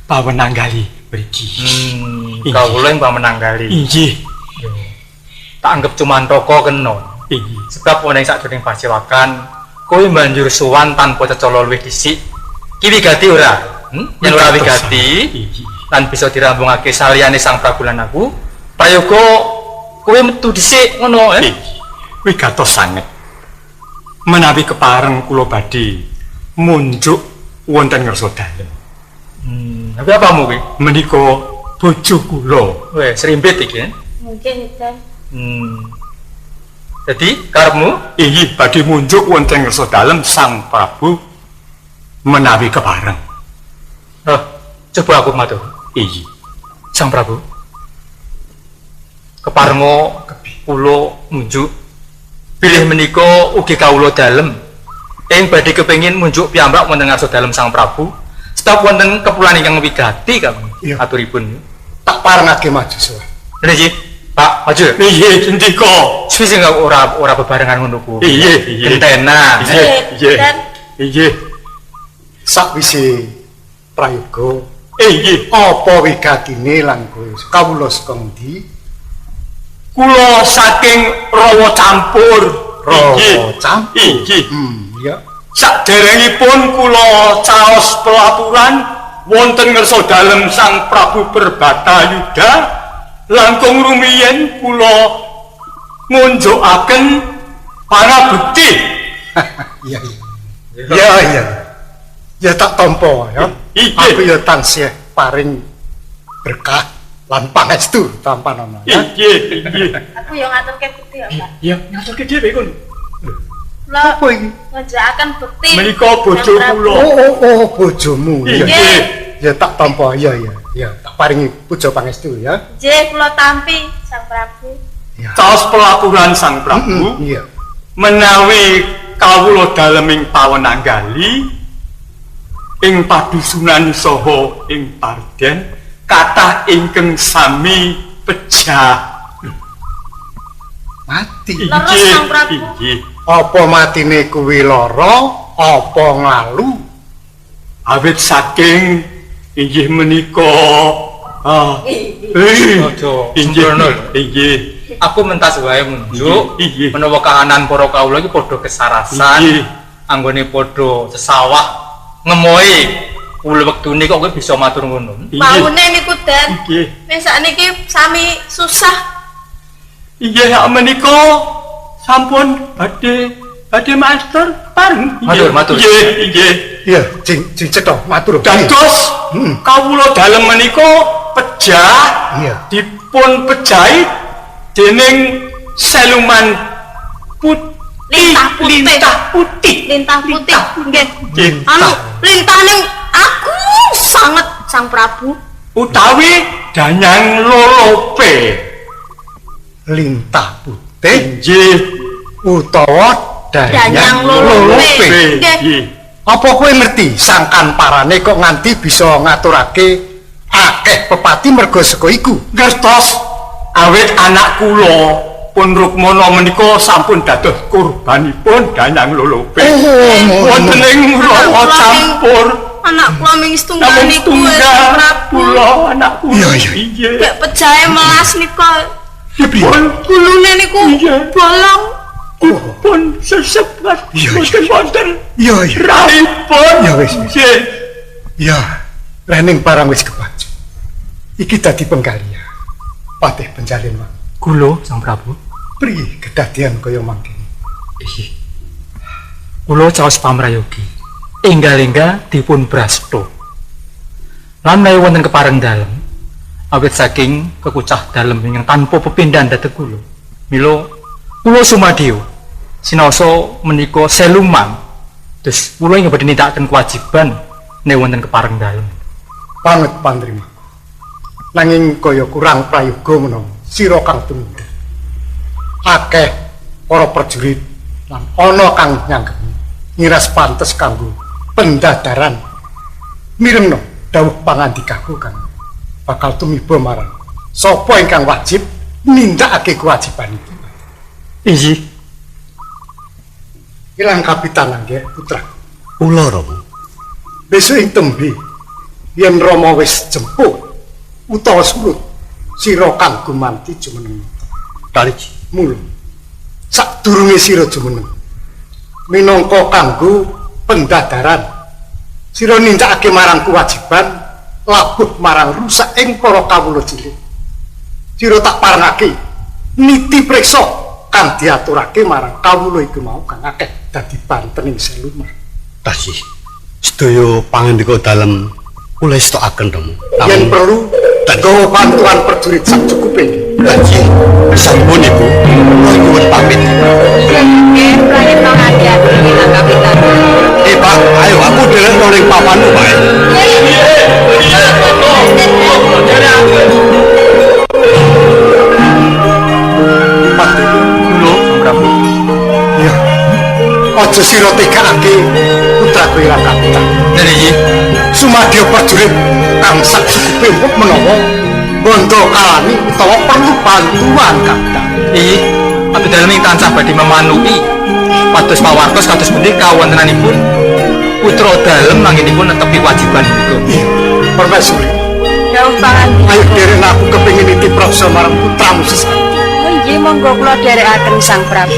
S8: Pawenanggali mriki.
S2: Kawula ing Pawenanggali.
S8: Inggih.
S2: Tak anggap cuman toko kena.
S8: Inggih.
S2: Sebab ana ing sajroning pasiwakan kowe banjur sowan tanpa cecala luwih dhisik. Ki wigati ora? Yen ora wigati lan bisa dirambungake saliyane Sang Prabu lan aku, prayoga kowe metu dhisik ngono.
S8: Wigatos sanget. Menawi kepareng kula badhe munjuk wonten ngarsa dalem.
S2: Tapi apamu kuwi?
S8: Menika bojo kula.
S2: Weh, serimbit iki.
S1: Mungkin ta.
S2: Jadi karepmu?
S8: Inggih badhe munjuk wonten ngarsa dalem Sang Prabu menawi kepareng.
S2: Oh, coba aku matur.
S8: Inggih.
S2: Sang Prabu. Keparenga kula munjuk bilih menika ugi kawula dalem ing badhe kepengin munjuk piyambak wonten ngarsa dalem Sang Prabu sebab wonten kepulan ingkang wigati kang aturipun.
S9: Tak parengake maju sowan.
S2: Nggih, Pak, maju.
S8: Nggih, sendika.
S2: Suwi sing ora bebarengan ngono kuwi.
S8: Nggih, nggih.
S2: Gentenan.
S8: Nggih, nggih.
S9: Sakwise prayoga,
S8: inggih,
S9: apa wigatine lan kowe kawula saka ngendi?
S2: Kula saking Rawa Campur.
S9: Rawa Campur.
S2: Inggih.
S9: Iya.
S2: Saderengipun kula caos pelapuran wonten ngersa dalem Sang Prabu Perbatayuda, langkung rumiyin kula ngunjukaken pangabekti.
S9: Iya iya. Ya iya. Ya tak tampa ya. Aku ya tansih paring berkah lan pangestu tampanana ya.
S2: Inggih, inggih.
S1: Aku ya ngaturke bekti ya, Pak.
S2: Iya, ngaturke dhewe kono.
S1: Kula
S9: apa iki?
S1: Ngunjukaken bekti.
S2: Menika bojo kula.
S9: Oh, bojomu.
S2: Inggih.
S9: Ya tak tampa, iya iya. Ya, tak paringi puja pangestu ya.
S1: Nggih, kula tampi Sang Prabu.
S2: Caos pelapuran Sang Prabu.
S9: Iya.
S2: Menawi kawula dalem ing Pawenanggali ing padusunan saha ing Parden kathah ingkang sami pejah
S9: mati.
S1: Leres Sang Prabu.
S2: Inggih.
S9: Apa matine kuwi lara, apa nglalu?
S2: Awit saking inggih menika
S8: aja sembrono lho.
S2: Inggih.
S8: Aku mentas wae munjuk menawa kahanan para kawula iki padha kesarasan, anggone padha sesawah ngemohi kula wektune kok kowe bisa matur ngono.
S1: Maune niku Den.
S2: Nggih.
S1: Nek sakniki sami susah.
S2: Inggih menika sampun badhe matur pareng.
S8: Matur, matur.
S2: Nggih, nggih.
S9: Iya, jing cetha matur.
S2: Dados kawula dalem menika pejah dipun pejahi dening seluman putih, lintah putih.
S1: Lintah putih. Nggih. Anu lintah ning aku sanget Sang Prabu.
S2: Utawi Danyang Lolope.
S9: Lintah putih.
S2: Nggih.
S9: Utawa Danyang Lolope.
S1: Nggih.
S9: Apa kowe ngerti sangkan parane kok nganti bisa ngaturake akeh pepati merga saka iku?
S2: Ngertos. Awit anak kula pun Rukmana menika sampun dados korbanipun Danyang Lolope. Wonten ing Rawa Campur.
S1: Anak kula ming setunggal niku Sang Prabu.
S2: Kula anak kula. Iya.
S1: Bek pejahe melas nika.
S2: Dipun
S1: gulune niku bolong.
S2: Dipun sesebat boten wonten.
S9: Iya iya.
S2: Raipun.
S9: Ya wis. Ya, rening barang wis kepacu. Iki dadi penggalian. Patih penjalin wang.
S8: Kula Sang Prabu.
S9: Priye kedadian kaya mangkene?
S8: Inggih. Kula caos pamrayogi. Enggal-enggal dipun brasta. Lan menawi wonten kepareng dalem, awit saking kekucah dalem ingkang tanpa pepindhan dhateng kula. Mila kula sumadyo sinaosa menika seluman. Terus kula ingkang badhe nindakaken kewajiban nek wonten kepareng dalem.
S9: Banget panrima. Nanging kaya kurang prayoga menawa sira kang tumindak. Akeh para prajurit lan ana kang nyanggemi ngiras pantes kanggo pendadaran. Mirengno dawuh pangandikaku kang bakal tumiba marang sapa ingkang wajib nindakake kewajiban iki.
S8: Inggih.
S9: Ilang kapitan nggih putra.
S10: Kula Rama.
S9: Besok ing tembe yen Rama wis jemput utawa surut sira kang gumanti jumeneng.
S10: Kaliji.
S9: Mula sadurunge sira jumeneng minangka kanggo pendadaran sira nindakake marang kewajiban labuh marang rusak ing para kawula cilik. Sira tak parengake niti priksa kang diaturake marang kawula iku mau kang akeh dadi bantening selumah.
S10: Tasih sedaya pangandika dalem kula estokaken Rama.
S9: Yen perlu gawa bantuan prajurit sak cukupe.
S10: Nggih, sampun Ibu. Kula nyuwun pamit.
S11: Nggih, prayitna ngati-ati Ilang Kapitan.
S10: Pak, ayo aku dherek ning papanmu, Pak.
S8: Kula Sang Prabu.
S9: Iya. Aja sira tegakake putraku Ilang Kapitan.
S8: Nggih.
S9: Sumadyo prajurit kang sak cukupe mbok menawa bondo kalani utawa perlu bantuan kapitan.
S8: Inggih, abdi dalem ing tansah badhe memanuki pados pawartos kados pundi kawontenanipun putra dalem anggenipun netepi kewajiban menika.
S9: Iya, permaisuri.
S11: Dawuh pangandika.
S9: Ayo derek aku kepengin nitip prasa marang putramu sesaat.
S11: Oh Inggih monggo kula dherekaken Sang Prabu.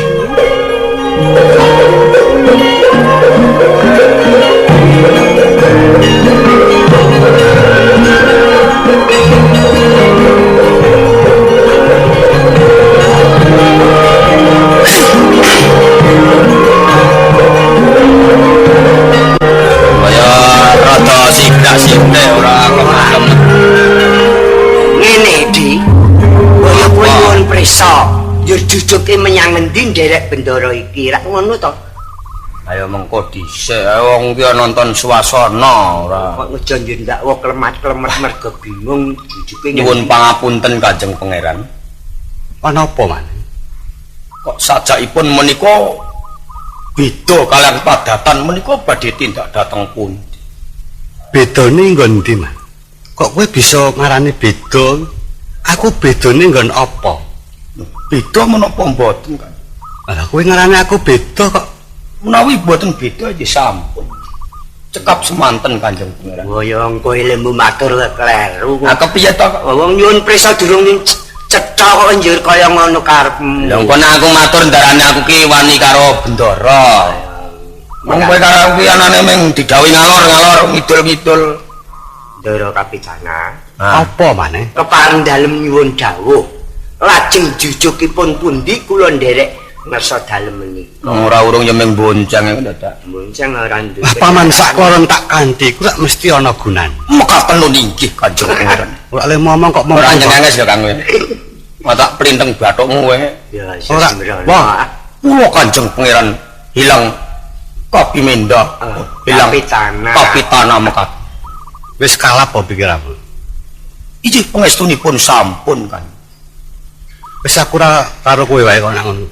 S2: Kaya rada sithik-sithik ora kemelem.
S12: Ngene, Di. Kaya kowe nyuwun prisa, njur jujuke menyang ngendi nderek bendara iki? Rak ngono to?
S2: Ayo mengko dhisik, wong ki nonton suasana ora.
S12: Kok ngejo njur ndakwa klemat-klemet mergo bingung jujuke.
S2: Nyuwun pangapunten Kanjeng Pangeran.
S10: Ana apa maneh?
S2: Kok sajakipun menika beda kalian padatan menika badhe tindak dhateng pundi?
S10: Bedane nggon ndi, Mas? Kok kowe bisa ngarani beda? Aku bedane nggon apa?
S2: Beda menapa mboten, Kang?
S10: Lah kowe ngarani aku beda kok.
S2: Menawi mboten beda nggih sampun. Cekap semanten Kanjeng Pangeran.
S12: Oh ya kowe lemu matur kleru.
S2: Ah kepiye to?
S12: Wong nyuwun prisa durung cetha kok njur kaya ngono karepmu.
S2: Lha engko nek aku matur ndarane aku ki wani karo bendara. Wong kowe karo aku ki anane mung didhawuhi ngalor-ngalor ngidul-ngidul.
S12: Ndara kapitana.
S10: Apa maneh?
S12: Kepareng dalem nyuwun dawuh. Lajeng jujukipun pundi kula nderek ngersa dalem menika.
S2: Ora urung ya mung bonceng iku dadak.
S12: Bonceng ora duwe.
S10: Paman sakloron tak kanthi ku rak mesti ana gunane.
S2: Mekaten inggih Kanjeng Pangeran.
S10: Ora le momong kok
S2: ora nyenenges ya Kang kowe. Matak plinteng bathukmu kowe.
S12: Ya
S10: ora.
S2: Wah, kula Kanjeng Pangeran hilang kapimenda, hilang
S12: kapitana.
S2: Kapitana mekat.
S10: Wis kalap apa pikiranmu?
S2: Inggih pangestunipun sampun kan.
S10: Wis aku ora karo kowe wae kok nak ngono.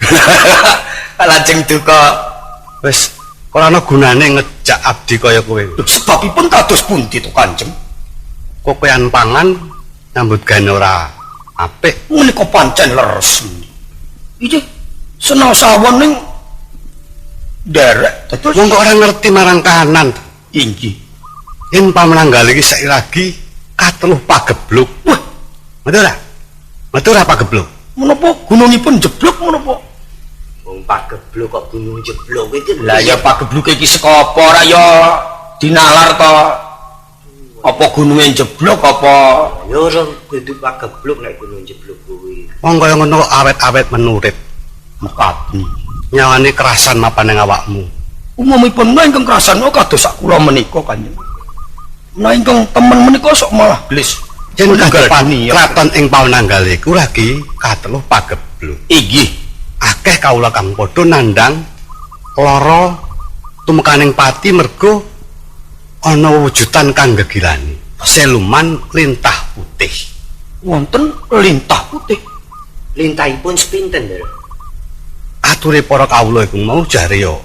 S2: Lajeng duka.
S10: Wis ora ana gunane ngejak abdi kaya kowe.
S2: Sebabipun kados pundi to Kanjeng?
S10: Kokean pangan nyambut gawe ora apik.
S2: Menika pancen leres. Inggih seneng sawon ning nderek dados.
S10: Wong kok ora ngerti marang kahanan.
S2: Inggih.
S10: Yen pamenanggal iki saiki lagi kateluh pagebluk.
S2: Wah,
S10: metu ora? Metu ora pagebluk?
S2: Menapa gunungipun jeblok menapa?
S12: Wong pagebluk kok gunung jeblok iki.
S2: Lah ya pagebluke iki saka apa ora ya dinalar to? Apa gununge jeblok apa?
S12: Ya ora kudu pagebluk nek gunung jeblok kuwi.
S10: Wong kaya ngono awet-awet menurit.
S2: Mekaten.
S10: Nyawane kerasan mapan ning awakmu.
S2: Umumipun ingkang kerasan kados sak kula menika Kanjeng. Menawi ingkang temen menika sok malah gelis.
S10: Yen kadepan kraton ing Paunanggal iku lagi kateluh pagebluk.
S2: Inggih.
S10: Akeh kawula kang padha nandhang lara tumekaning pati mergo ana wujudan kang gegirani. Siluman lintah putih.
S2: Wonten lintah putih.
S12: Lintahipun sepinten, Ndara?
S10: Ature para kawula iku mau jare yo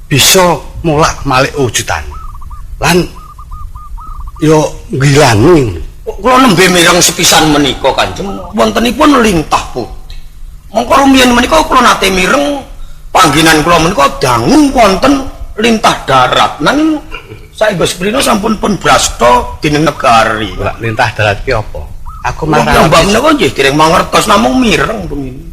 S10: bisa molak-malik wujudan. Lan yo nggilani.
S2: Kula nembe mireng sepisan menika Kanjeng wontenipun lintah putih. Mongko rumiyin menika kula nate mireng panggenan kula menika dangu wonten lintah darat. Nanging saengga seprina sampun pun brasta dening negari.
S10: Lah lintah darat ki apa? Aku marang
S2: mbak menika nggih dereng mangertos namung mireng rumiyin.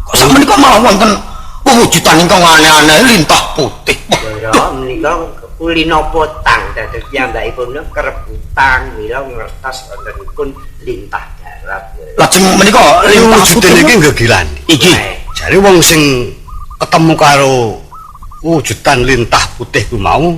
S2: Kok sak menika malah wonten wujudan ingkang aneh-aneh lintah putih.
S12: Ya menika kulino potang dados piyambakipun kerebutan mila ngertos wontenipun lintah darat.
S2: Lajeng menika lintah
S10: wujude niki gegirani.
S2: Iki
S10: jare wong sing ketemu karo wujudan lintah putih ku mau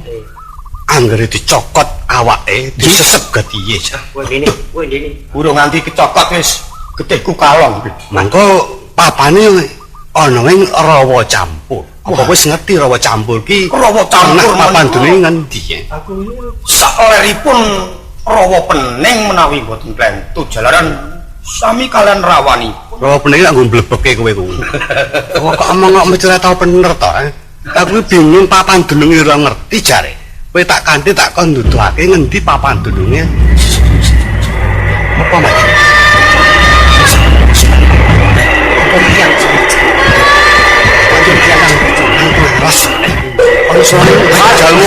S10: anggere dicokot awake disesep getihe.
S12: Kowe ngene, kowe ngene.
S2: Urung nganti kecokot wis getihku kalong.
S10: Mangko papane ana ing rawa campur. Apa wis ngerti rawa campur ki?
S2: Rawa campur
S10: papan dununge ngendi?
S2: Aku saleripun rawa pening menawi mboten klentu jalaran sami kalian rawani.
S10: Rawa pening lak nggo mblebeke kowe kuwi. Kok omong kok mesti ora tau bener to? Aku bingung papan dununge ora ngerti jare. Kowe tak kanthi tak kon nduduhake ngendi papan dununge. Apa Mas? Ras. Ono suara jalmu.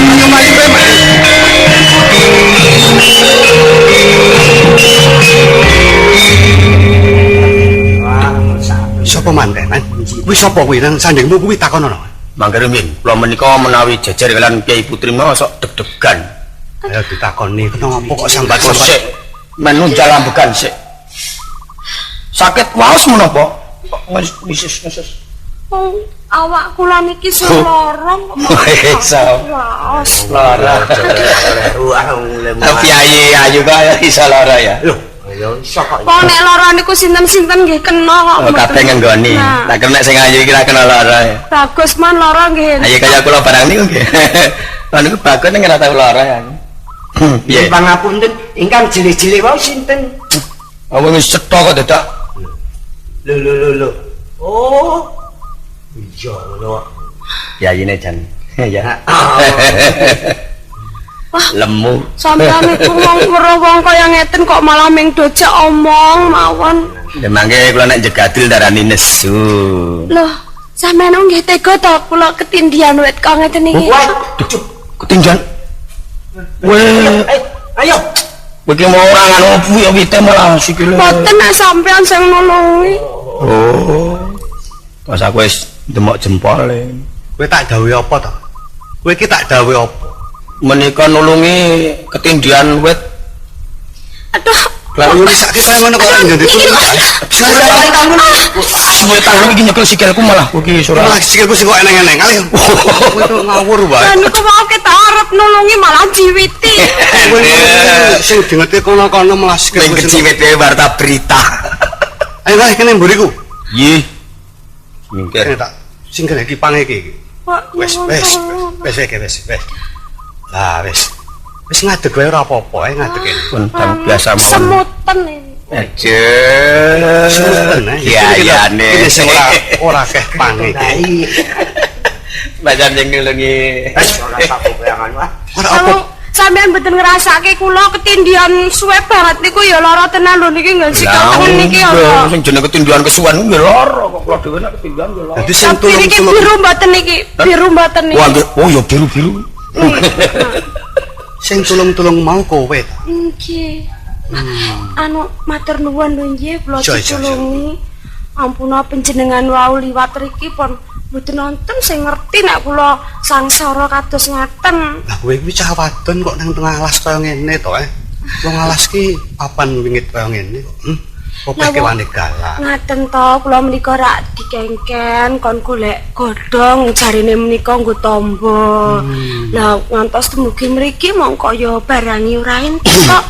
S10: Ayo maju kowe, Mas. Sapa kuwi nang sandingmu kuwi takonono.
S2: Mangke rumiyin, kula menika menawi jejer kalian Kyai Putri menawa sok deg-degan.
S10: Ayo ditakoni, kenapa kok sambat-sambat?
S2: Sik, menunjal ambegan sik. Sakit waos menapa? Kok ngisis-ngisis.
S1: Wong awak kula niki lara kok.
S2: Iso.
S1: Waos.
S2: Lara. Piyayi ayu kok iso lara ya.
S12: Lho, ya iso kok.
S1: Wong nek lara niku sinten-sinten nggih kena kok.
S2: Oh, kabeh ngenggoni. Lah nek sing ayu iki ra kena lara ya.
S1: Bagus man lara nggih.
S2: Ayo kaya kula barang niku nggih. Lah niku bagus ning ora tau lara ya. Piye?
S12: Pangapunten ingkang jilih-jilih wau sinten?
S2: Wong wis cetha kok dadak.
S12: Lho lho lho lho. Oh. Iya ngono kok.
S2: Piyayine jan. Ya.
S1: Wah,
S2: lemu.
S1: Sampeyan niku wong weruh wong kaya ngeten kok malah ming dojek omong mawon.
S2: Lha mangke kula nek jegadil darani nesu.
S1: Loh, sampeyan nggih tega to kula ketindihan wit kok ngeten iki.
S2: Waduh, ketindihan. Weh,
S12: ayo.
S2: Kowe iki mau ora ngono ya wite malah sikile.
S1: Mboten nek sampeyan sing nulungi.
S2: Oh. Pas aku wis demok jempole.
S10: Kowe tak dawuhi apa to? Kowe iki tak dawuhi apa?
S2: Menika nulungi ketindihan wit.
S1: Aduh.
S10: Lah wis sakit kaya ngono kok ora ngendi
S2: Suwe tangan iki nyekel sikilku malah kowe iki ora.
S10: Malah sikilku sing kok eneng-eneng kali. Kowe tuh ngawur wae.
S1: Lah niku wae ketok arep nulungi malah jiwiti.
S10: Kowe sing dingeti kono-kono malah sikilku
S2: sing keciwit wae warta berita.
S10: Ayo lah kene mburiku.
S2: Nggih. Mingkir.
S10: Tak sing kene iki pange iki. Wis wis wis iki wis wis. Lah wis. Wis ngadeg wae ora apa-apa, ae ngadeg kene.
S2: Pun biasa mawon.
S1: Semuten ini.
S2: Aja.
S10: Semuten
S2: ya ya.
S10: Sing ora akeh pange iki.
S2: Macam sing nulungi.
S12: Ora sapopeangan wah.
S10: Ora apa.
S1: Sampeyan mboten ngrasake kula ketindihan suwe banget niku ya lara tenan lho niki nggon sikil tengen niki apa.
S2: Sing jenenge ketindihan kesuwen nggih lara kok kula dhewe nek ketindihan nggih lara.
S10: Dadi sing
S1: tulung-tulung biru mboten niki, biru mboten niki.
S2: Wah, oh ya biru-biru.
S10: Sing tulung-tulung mau kowe ta?
S1: Nggih. Anu matur nuwun lho nggih kula ditulungi. Ampun panjenengan wau liwat riki pun mboten nonton sing ngerti nek kula sangsara kados ngaten.
S10: Lah kowe kuwi cah wadon kok nang tengah alas kaya ngene to, eh? Wong alas ki papan wingit kaya ngene kok. Kopeh kewane galak.
S1: Ngaten to, kula menika rak dikengken kon golek godhong jarine menika nggo tombo. Lah ngantos dumugi mriki mongko ya barangi ora entuk kok.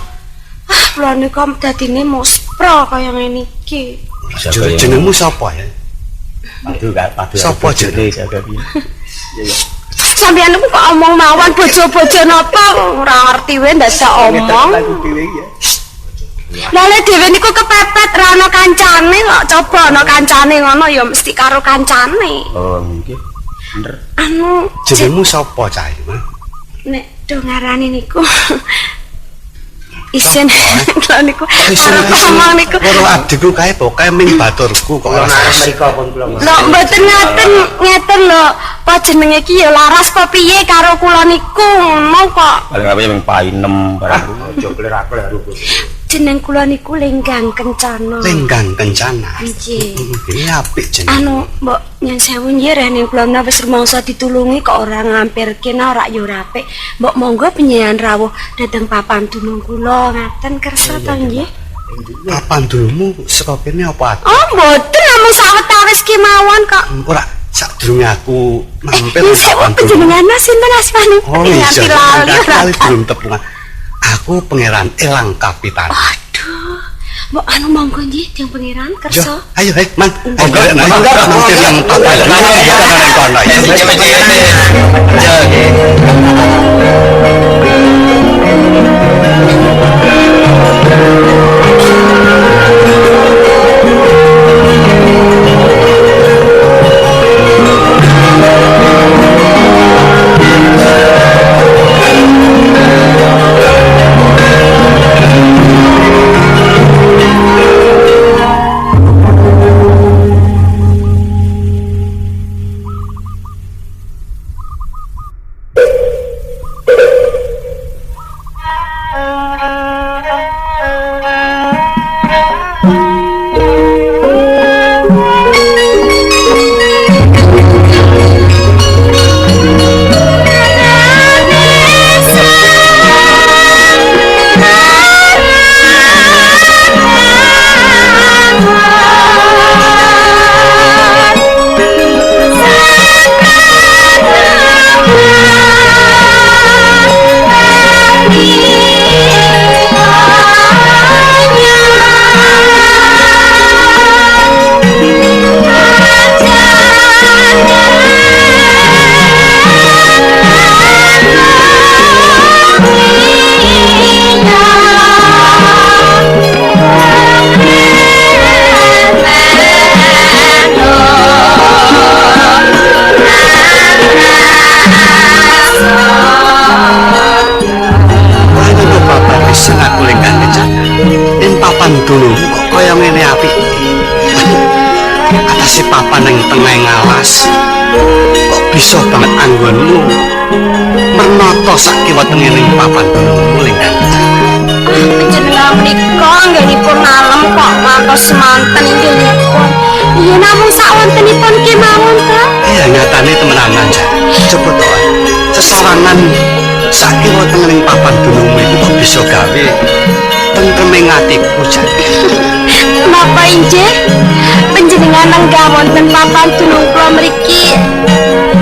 S1: Ah, kula nika dadine muspro kaya ngene iki.
S10: Jenengmu sapa ya?
S2: Padu kak, padu.
S10: Sapa jenenge?
S2: Iya.
S1: Sampeyan niku kok omong mawon bojo-bojo napa ora ngerti wae ndadak omong. Lah lek dhewe niku kepepet ra ana kancane kok coba ana kancane ngono ya mesti karo kancane.
S2: Oh, nggih. Bener.
S1: Anu
S10: jenengmu sapa cah iki, Mas?
S1: Nek do ngarani niku isin kula niku arep ngomong niku
S10: karo adikku kae pokoke ming baturku kok ora
S12: mriko pun kula.
S1: Lho mboten ngaten ngeten lho apa jenenge iki ya laras apa piye karo kula niku ngono kok.
S2: Paling ape ming painem barang
S12: aja klerak-kleru.
S1: Jeneng kula niku Lenggang Kencana.
S10: Lenggang Kencana.
S1: Nggih.
S10: Iki apik jeneng.
S1: Anu mbok nyen sewu nggih rene kula menawa wis rumangsa ditulungi kok ora ngampirke ora ya ora apik. Mbok monggo panjenengan rawuh dhateng papan dunung kula ngaten kersa to nggih.
S10: Papan dunungmu saka kene apa?
S1: Oh mboten namung sawetawis kemawon kok.
S10: Ora sadurunge aku mampir
S1: papan dunung. Panjenengan sinten asmane?
S10: Oh iya, lali durung tepungan. Aku Pangeran Elang Kapitan.
S1: Aduh, mbok anu monggo nggih tiyang pangeran kersa.
S10: Ayo, Man. Monggo mampir nang papan. Nang kono. bisa banget anggonmu mernata sakiwa tengening papan gunungmu lingkang.
S1: Panjenengan menika anggenipun ngalem kok ngantos semanten inggilipun. Iya namung sakwontenipun kemawon ta?
S10: Iya nyatane temenanan jan. Coba to. Sesawangan sakiwa tengening papan gunungmu iku kok bisa gawe tentreming atiku jan.
S1: Napa injih? Panjenengan lenggah wonten papan dunung kula mriki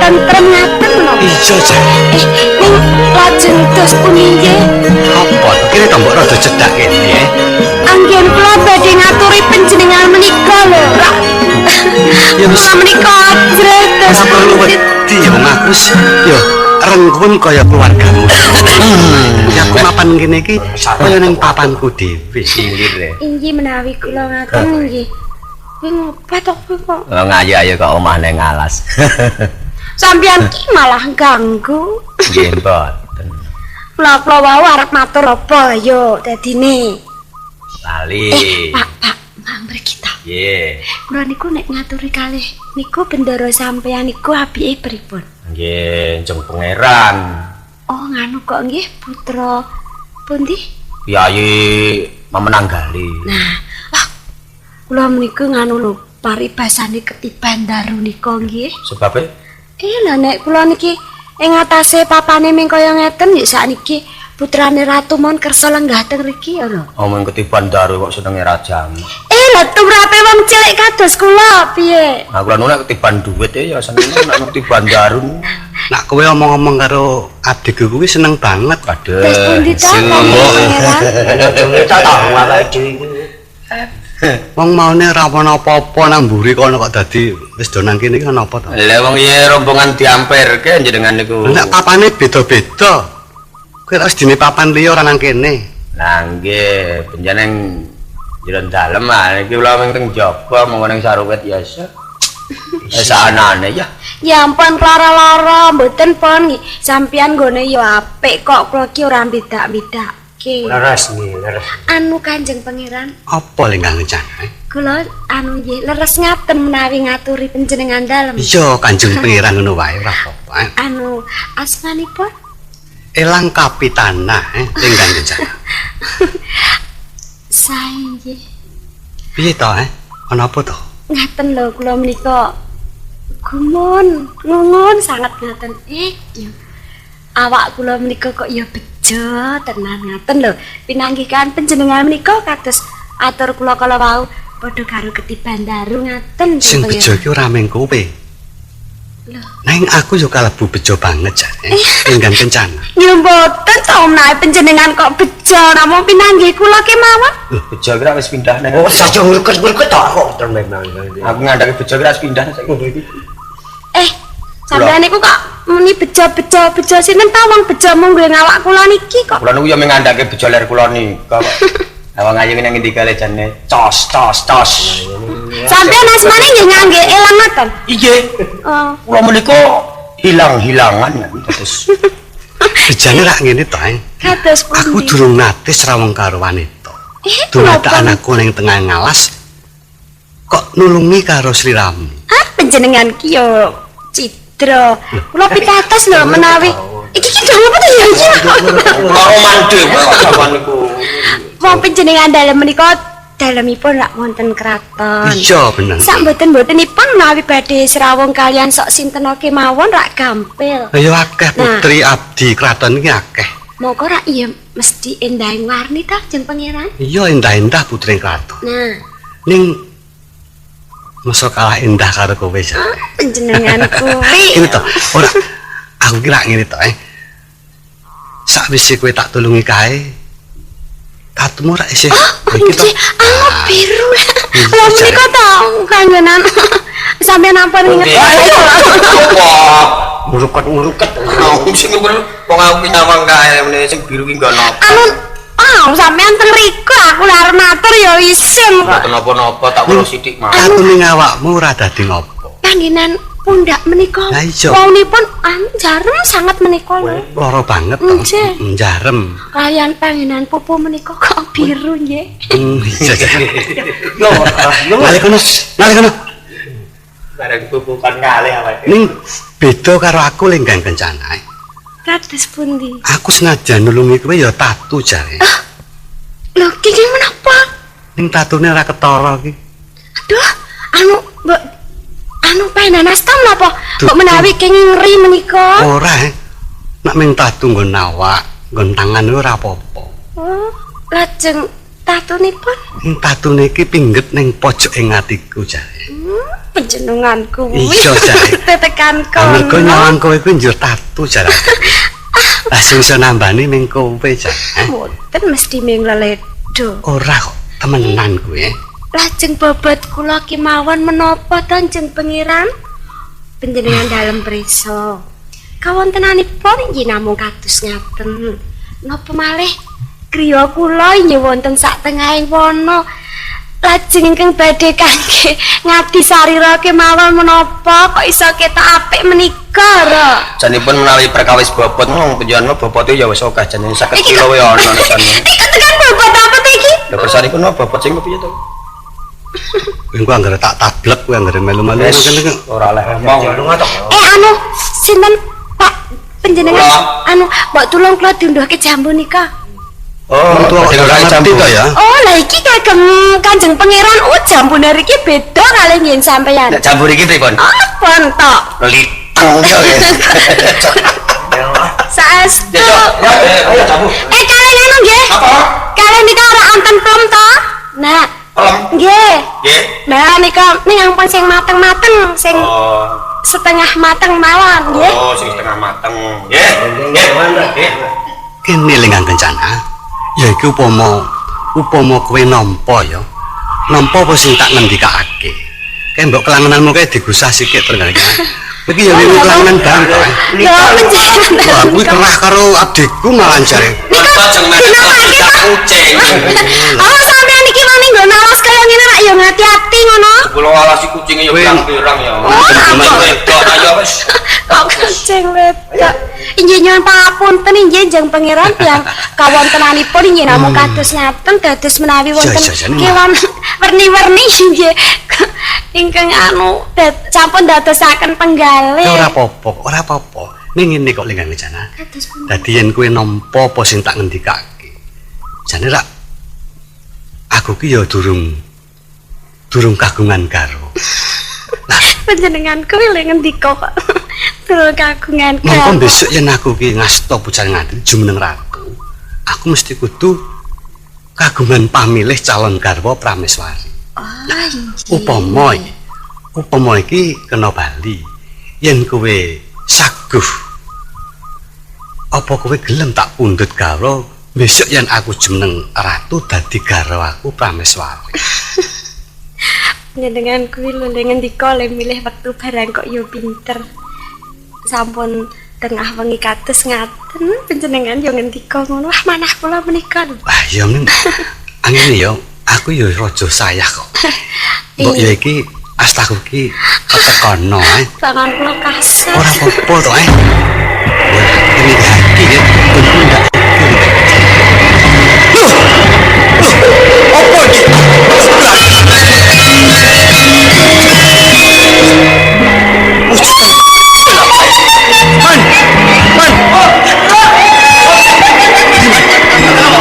S1: tentrem ngaten menapa?
S10: Iya jan.
S1: Ning lajeng dos pundi nggih?
S10: Apa to kene to mbok rada cedhak kene?
S1: Anggen kula badhe ngaturi panjenengan menika lho, Rak.
S10: Ya wis
S1: Kula menika ajrih dos
S10: ora perlu wedi ya wong aku wis ya rengkun kaya keluargamu. Ya aku mapan kene iki kaya ning papanku dhewe.
S2: Silir.
S1: Inggih menawi kula ngaten nggih. Kuwi ngopo to kuwi kok?
S2: Wong ayu-ayu kok omah ning alas.
S1: Sampeyan ki malah ganggu.
S2: Nggih mboten.
S1: Kula kula wau arep matur apa yo dadine.
S2: Lali.
S1: Pak, Pak, Pak mriki ta.
S2: Nggih.
S1: Kula niku nek ngaturi kalih niku bendara sampeyan niku apike pripun?
S2: Nggih, Jeng Pangeran.
S1: Oh, nganu kok nggih putra pundi?
S2: Piyayi Memenanggali.
S1: Nah, wah, kula menika nganu lho, paribasane ketiban daru nika nggih.
S2: Sebabe?
S1: Lah nek kula niki ing atase papane ming kaya ngeten nggih sakniki putrane ratu mon kersa lenggah teng riki ya lho.
S2: Omong ketiban daru kok senenge rajamu.
S1: Lha tumrape wong cilik kados kula piye?
S2: Aku lha nek ketiban duit ya seneng nek ketiban daru.
S10: Nak kowe omong-omong karo adikku kuwi seneng banget.
S2: Waduh.
S1: Terus pundi ta Pangeran?
S12: Ta ta awake dhewe iku.
S10: Wong maune ora ana apa-apa nang mburi kono kok dadi wis do nang kene iki ana apa to?
S2: Lah wong iya rombongan diamperke jenengan niku.
S10: Nek papane beda-beda. Kowe ora wis dine papan liya ora nang kene.
S2: Lah nggih, panjenengan jero dalem ah iki kula mung teng jaba mung ning saruwit ya iso. Saanane ya.
S1: Ya ampun lara-lara mboten pon sampeyan nggone ya apik kok kula ki ora bedak-bedake.
S12: Leres nggih, leres.
S1: Anu Kanjeng Pangeran,
S10: Apa lingkang kencana?
S1: kula anu nggih leres ngaten menawi ngaturi panjenengan dalem.
S10: Iya, Kanjeng Pangeran ngono wae ora apa-apa.
S1: Anu asmanipun
S10: Elang kapitana lingkang kencana.
S1: Sae nggih.
S10: Piye to, Ana apa to?
S1: Ngaten lho kula menika gumun, ngungun sanget ngaten. Ya. Awak kula menika kok ya bejo tenan ngaten lho. Pinanggikan panjenengan menika kados atur kula kala wau padha karo ketiban daru ngaten.
S10: Sing bejo iki ora mung kowe.
S1: Lho.
S10: Neng aku yo kalebu bejo banget jane. Enggang kencana.
S1: Ya mboten to menawi panjenengan kok bejo namung pinanggih kula kemawon.
S2: Bejo kira wis pindah nang.
S12: Oh, saja ngurkut-ngurkut to aku memang.
S2: Aku ngandhake bejo kira wis pindah saiki.
S1: Sampeyan niku kok muni bejo-bejo bejo sinten ta wong bejo mung nggo awak kula niki kok.
S2: Kula niku ya mung ngandhake bejo ler kula nika kok. Awang ayu nang ngendi kale jane cos cos cos.
S1: Sampeyan asmane nggih ngangge elang ngoten.
S2: Inggih.
S1: Oh.
S2: Kula menika hilang-hilangan terus.
S10: Bejane rak ngene to.
S1: Kados pundi?
S10: Aku durung nate srawung karo wanita. Dumadakan anakku ning tengah ngalas kok nulungi karo sliramu.
S1: Ah, panjenengan ki yo cidra. Kula pitados lho menawi iki ki dong apa to ya iki?
S2: Kula roman dhewe kok jaman niku.
S1: Wong panjenengan dalem menika dalemipun rak wonten kraton.
S10: Iya bener.
S1: Sak mboten-mbotenipun menawi badhe srawung kalian sok sinten kemawon rak gampil.
S10: Ya akeh putri abdi kraton iki akeh.
S1: Mongko rak iya mesti endahing warni ta Jeng Pangeran?
S10: Iya endah-endah putri kraton.
S1: Nah,
S10: ning masa kalah endah karo kowe ya.
S1: Panjenengan kuwi.
S10: Ngene to. Ora aku kira ngene to, Sakwise kowe tak tulungi kae, katumu rak isih iki to.
S1: Anu biru. Lha menika to kanggenan. Sampeyan ampun ngerti.
S2: Apa?
S12: Ngurukut-ngurukut.
S2: Aku sing wong aku nyawang kae meneh sing biru ki nggo napa?
S1: Anu ah, sampeyan teng riku aku lha arep matur ya isin kok.
S2: Mboten napa-napa tak weruh sithik mawon.
S10: Katune awakmu ora dadi ngopo.
S1: Panggenan pundak menika. Waunipun anu jarem sanget menika lho.
S10: Lara banget to. Jarem.
S1: Kalian panggenan pupu menika kok biru nggih.
S10: Iya. Lho, nalih kono. Nalih kono.
S2: Bareng pupu kon ngalih awake.
S10: Ning Beda karo aku Lenggang Kencana.
S1: Kados pundi?
S10: Aku senajan nulungi kowe ya tatu jare.
S1: Lho, kenging menapa?
S10: Ning tatune ora ketara iki.
S1: Aduh, anu mbok anu paenan asta menapa? Mbok menawi kenging ngeri menika?
S10: Ora. Nek ming tatu nggon awak, nggon tangan ora apa-apa.
S1: Oh, lajeng tatunipun?
S10: Ning tatune iki pingget ning pojoke atiku jare.
S1: Panjenengan kuwi.
S10: Iya jare.
S1: Tetekan kono.
S10: Amarga nyawang kowe kuwi njur tatu jare. Lah sing iso nambani ning kowe jare.
S1: Mboten mesti ming leledo.
S10: Ora kok, temenan kuwi.
S1: Lajeng bobot kula kemawon menapa to Jeng Pangeran? Panjenengan dalem prisa. Kawontenanipun inggih namung kados ngaten. Napa malih griya kula inggih wonten sak tengahing wana. Lajeng ingkang badhe kangge ngabdi sarira kemawon menapa kok iso ketok apik menika ra?
S13: Janipun menawi perkawis bobot wong panjenengan bobote ya wis akeh jane 50 kilo wae ana jane.
S1: Iki tekan bobot apa to iki?
S13: Lha kersanipun bobot sing piye to?
S10: Engko anggere tak tablek kuwi anggere melu-melu ngene
S13: ora oleh ngomong.
S1: Anu sinten Pak panjenengan anu mbok tulung kula diunduhke jambu nika.
S13: Oh, ora ngerti to ya.
S1: Oh, lah iki kagem Kanjeng Pangeran. Oh, jambune riki beda kalih ngen sampeyan.
S13: Nek jambu riki pripun?
S1: Oh, bontok.
S13: Liteng yo.
S1: Saestu.
S13: Ayo jambu.
S1: Kalih anu nggih.
S13: Apa?
S1: Kalih nika ora anten plem to? Nah.
S13: Plem.
S1: Nggih.
S13: Nggih.
S1: Nah nika ning ampun sing mateng-mateng, sing setengah mateng mawon nggih.
S13: Oh, sing setengah mateng. Nggih. Nggih, nggih.
S10: Kene Lenggang Kencana. Ya iki upama kowe nampa ya. Nampa apa sing tak ngendikake. Kae mbok kelangenanmu kae digusah sikit trenggane. Iki ya wiwi kelangenan banget kok.
S1: Ya
S10: menjenengan. Kuwi kerah karo abdiku malah jare.
S13: Kucing.
S1: Oh, sampean iki wani nggo alas kaya ngene rak ya ngati-ati ngono.
S13: Kula alasi kucinge ya pirang-pirang ya. Wedok ayo wis.
S1: Kok kucing wedok. Inggih nyuwun pangapunten inggih Jeng Pangeran tiyang kawontenanipun inggih namung kados ngaten dados menawi wonten kewan werni-werni inggih ingkang anu sampun dadosaken penggalih.
S10: Ora apa-apa, ora apa-apa. Ning ngene kok Lenggang Kencana. Dadi yen kowe nampa apa sing tak ngendikake. Jane rak aku ki ya durung kagungan karo.
S1: Lah panjenengan kuwi lho ngendika kok. Durung kagungan karo.
S10: Mongko besok yen aku ki ngasta pujan nganti jumeneng ratu, aku mesti kudu kagungan pamilih calon garwa Prameswari.
S1: Oh,
S10: nah, upama iki kena bali. Yen kowe saguh, apa kowe gelem tak pundhut garwa besok yen aku jumeneng ratu dadi garwa aku Prameswari.
S1: Panjenengan kuwi lho ngendika le milih wektu barang kok ya pinter. Sampun tengah wengi kados ngaten panjenengan ya ngendika ngono. Wah, manah kula menika lho.
S10: Wah, ya men. Angene ya, aku ya raja sayah kok. Mbok ya iki astaku iki ketekono ae.
S1: Tangan kula kasar.
S10: Ora apa-apa to ae. Ya, ini hati ya, ndak. Loh. Apa iki? Man. Man.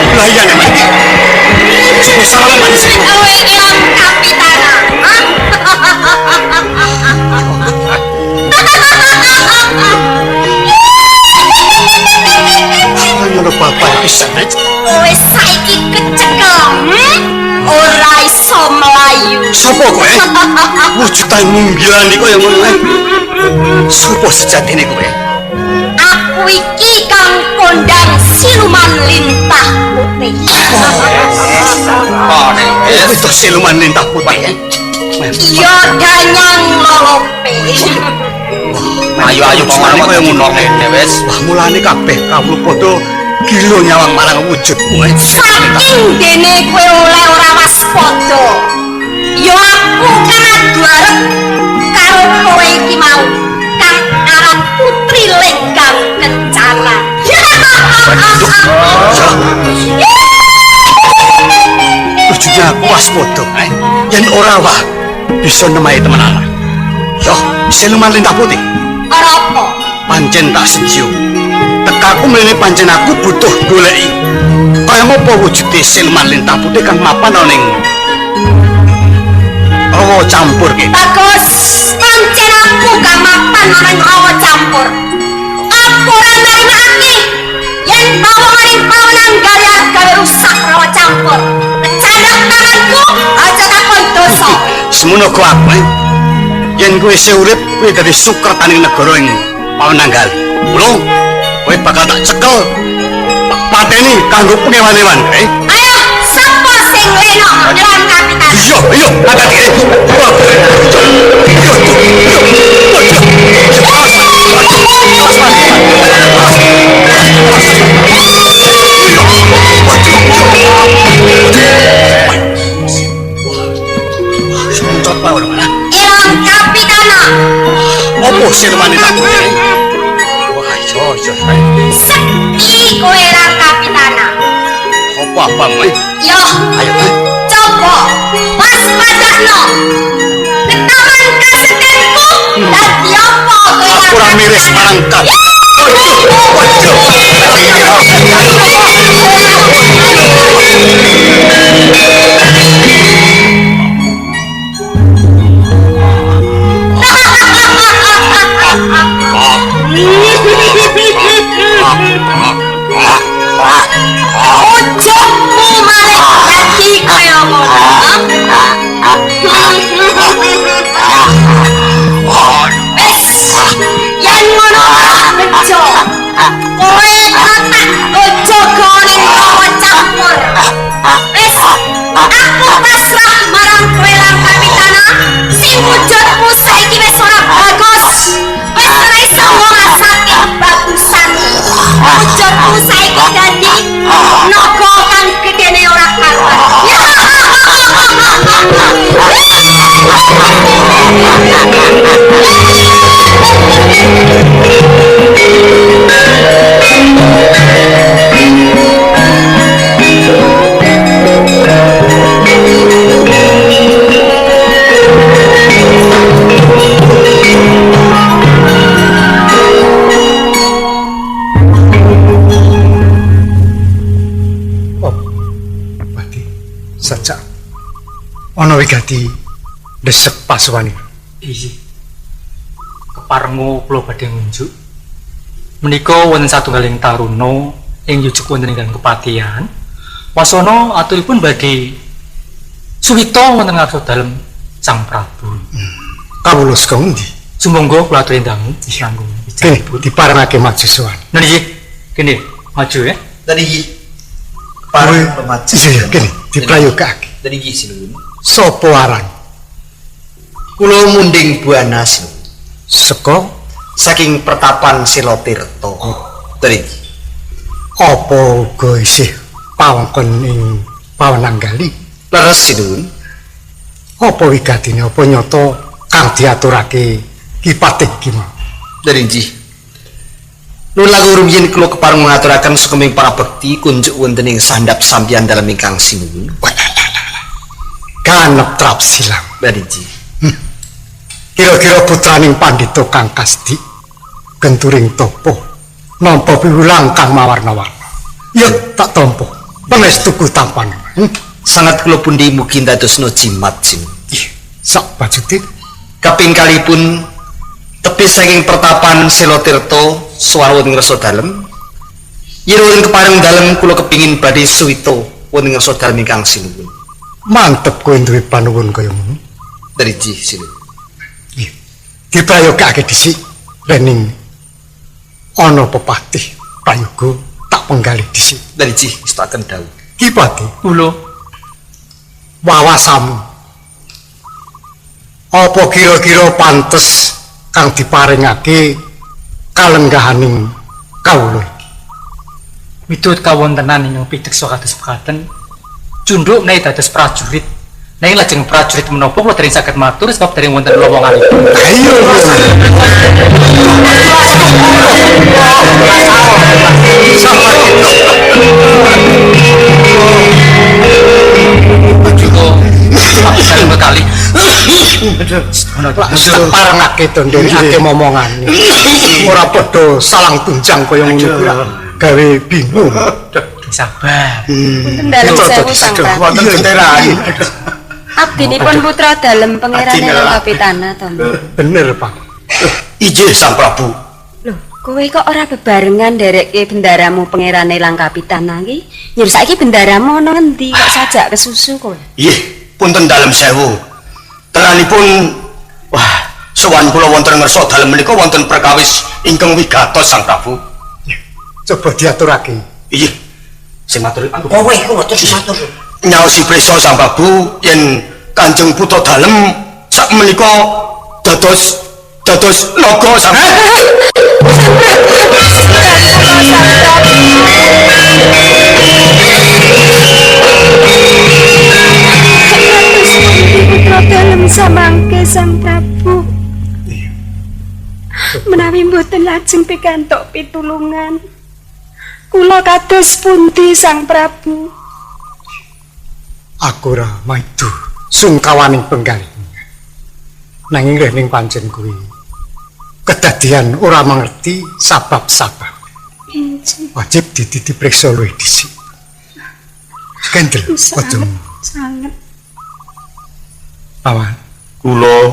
S10: Bahaya nek iki. Cukup salah manis.
S1: Kowe ilang kapitana.
S10: Ngono bapak pisan.
S1: Kowe saiki kecekel, ora iso mlayu.
S10: Sopo kowe? Wujudan munggilan kaya ngono kae. Sopo sejatine kowe?
S1: Aku iki kang kondang siluman lintah putih.
S10: Kowe to siluman lintah putih.
S1: Iya danyang lolope.
S13: Ayo-ayo pamane kaya ngono kene wis.
S10: Wah mulane kabeh kawula padha gila nyawang marang wujudmu.
S1: Saking dene kowe oleh ora waspada. Ya aku kang adu arep karo kowe iki mau kang aran Putri Lenggang Kencana.
S10: Wujudnya aku waspada yen ora wah bisa nemahi temenan. Yo, siluman lintah putih.
S11: Ora apa?
S10: Pancen tak sejo. Tekaku mrene pancen aku butuh goleki. Kaya ngopo wujude siluman lintah putih kang mapan ana ning rawa campur ki.
S11: Bagus, pancen aku kang mapan ana ing rawa campur. Aku ora nrimake yen pawongan pawonanggali arep gawe rusak rawa campur. Kecandhak tanganku aja takon dosa.
S10: Semono ku aku. Yen kowe isih urip, kowe dadi sukertaning negara ing Pawenanggali. Mula kowe bakal tak cekel, tak pateni kanggo pengewan-ewan, eh?
S11: Ayo, sapa sing leno nyerang kapitan?
S10: Iya, iya, hati-hati.
S11: Ilang kapitana.
S10: Apa siluman lintah putih? Wah, iso, iso.
S11: Sekti kowe lang kapitana.
S10: Apa apa, eh?
S11: Yo,
S10: ayo, eh.
S11: Coba waspadakno. Ketaman kasetenku dadi apa kowe lang
S10: Aku ora miris marang kabeh.
S11: Ujungmu malah dadi kaya ngono. Wes, yen ngono bejo. Kowe tak jaga ning rawa campur. Wes, aku pasrah marang kowe lan kapitana. Sing wujudmu saiki wis ora bagus. Wis ora iso ngrasake bagusan. Wujudmu saiki dadi naga kang gedene ora karuan.
S9: Sajak ana wigati desek pasuwane.
S14: Iya. Keparenga kula badhe ngunjuk. Menika wonten satunggaling taruna ing yujuk wonten ing kepatihan. Wasana aturipun badhe suwita wonten ngarsa dalem Sang Prabu.
S9: Kawula saka ngendi?
S14: Sumangga kula aturi dangu kanggo
S9: Kene diparengake maju sowan.
S14: Nah iki kene maju ya.
S7: Tadi iki pareng maju.
S9: Iya, kene diprayogake.
S7: Tadi iki sinuwun.
S9: Sopo aran?
S7: Kula Munding Buana sinuwun.
S9: Saka
S7: saking pertapan Silotirta. Tadi iki.
S9: Apa uga isih pawongkon ing Pawenanggali?
S7: Leres sinuwun.
S9: Apa wigatine apa nyata kang diaturake Ki Patih ki mau?
S7: Dari inji. Nun lagu rumiyin kula kepareng ngaturaken sukeming parabekti kunjuk wonten ing sandhap sampeyan dalem ingkang sinuwun.
S9: Ganep trap silang.
S7: Dari inji.
S9: Kira-kira putraning pandhita kang kasdi genturing topo nampa piwulang kang mawarna-warna. Ya tak tampa. Pangestuku tampan.
S7: Sangat kula pundi mugi ndadosna jimat sinuwun.
S9: Ih, sak bajute
S7: kaping kalihipun tepi saking pertapan Silotirta suwara wonten ngrasa dalem. Yen wonten kepareng dalem kula kepingin badhe suwita wonten ngrasa dalem ingkang sinuwun.
S9: Mantep kowe duwe panuwun kaya ngono.
S7: Driji sinuwun.
S9: Nggih. Diprayogake dhisik rening ana pepatih prayoga tak penggalih dhisik.
S7: Driji istaken dawuh.
S9: Ki Patih,
S14: kula
S9: wawasamu apa kira-kira pantes kang diparingake kalenggahaning kawula iki?
S14: Miturut kawontenan ing pideksa kados mekaten, cunduk menawi dados prajurit. Nanging lajeng prajurit menapa kula dereng saged matur sebab dereng wonten lowonganipun.
S9: Ayo.
S14: Juga kali.
S9: Lak parengake to nderekake momongane. Ora padha salang tunjang kaya ngono kuwi gawe bingung.
S5: Sabar.
S1: Punten dalem sewu Sang Prabu.
S2: Wonten genteran.
S1: Abdinipun putra dalem pangerane Langkapitana to.
S9: Bener, Pak.
S13: Ijih Sang Prabu.
S1: Lho, kowe kok ora bebarengan nderekke bendaramu pangerane Langkapitana iki? Nyur saiki bendaramu ana ngendi kok sajak kesusu kowe?
S13: Iyih, punten dalem sewu. Teranipun wah, sowan kula wonten ngersa dalem menika wonten perkawis ingkang wigatos Sang Prabu.
S9: Coba diaturake.
S13: Iyih. Sing matur aku.
S12: Kowe iku terus matur.
S13: Nyaosi prisa Sang Prabu yen Kanjeng Putra dalem sak menika dados naga Sang Prabu.
S1: Putra dalem samangke Sang Prabu. Menawi mboten lajeng pikantuk pitulungan, kula kados pundi Sang Prabu?
S9: Aku ora maidu sungkawaning penggalih. Nanging rehning pancen kuwi kedadian ora mengerti sabab-sabab. Wajib dipriksa luwih dhisik. Kendel aja
S1: sanget.
S9: Paman,
S13: kula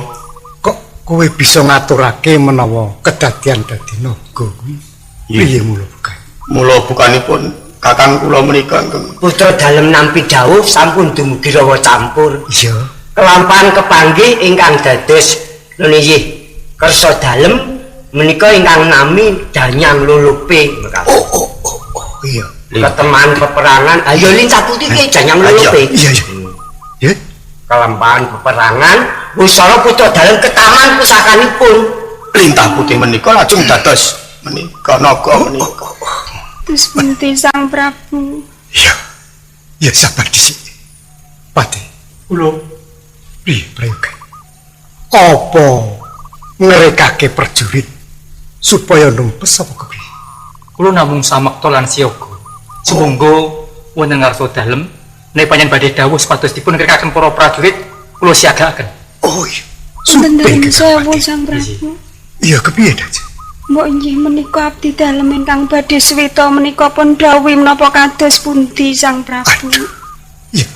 S9: kok kowe bisa ngaturake menawa kedadian dadi naga kuwi? Piye mula bukan?
S13: Mula bukanipun kakang kula menika ingkang
S12: putra dalem nampi dawuh sampun dumugi rawa campur.
S9: Iya.
S12: Kelampahan kepanggih ingkang dados nuniyih kersa dalem menika ingkang nami Danyang Lulupe.
S9: Oh iya.
S12: Keteman peperangan, ayo lincah putih ki Danyang Lulupe.
S9: Iya iya. Ya.
S12: Kelampahan peperangan wusana putra dalem ketaman pusakanipun.
S13: Lintah putih menika lajeng dados menika naga menika.
S1: Terus pundi Sang Prabu?
S9: Iya. Ya sabar dhisik. Pati.
S14: Kula
S9: piye prayoga? Apa ngrekake prajurit supaya numpes apa kepriye?
S14: Kula namung samekta lan siaga. Sumangga wonten ngarsa dalem nek pancen badhe dawuh supados dipun ngrekaken para prajurit kula siagakaken.
S9: Oh iya.
S1: Punten dalem sewu Sang Prabu.
S9: Iya kepiye Daj?
S1: Mbok inggih menika abdi dalem ingkang badhe swita menika pun dawuhi menapa kados pundi Sang Prabu.
S9: Aduh. Iya.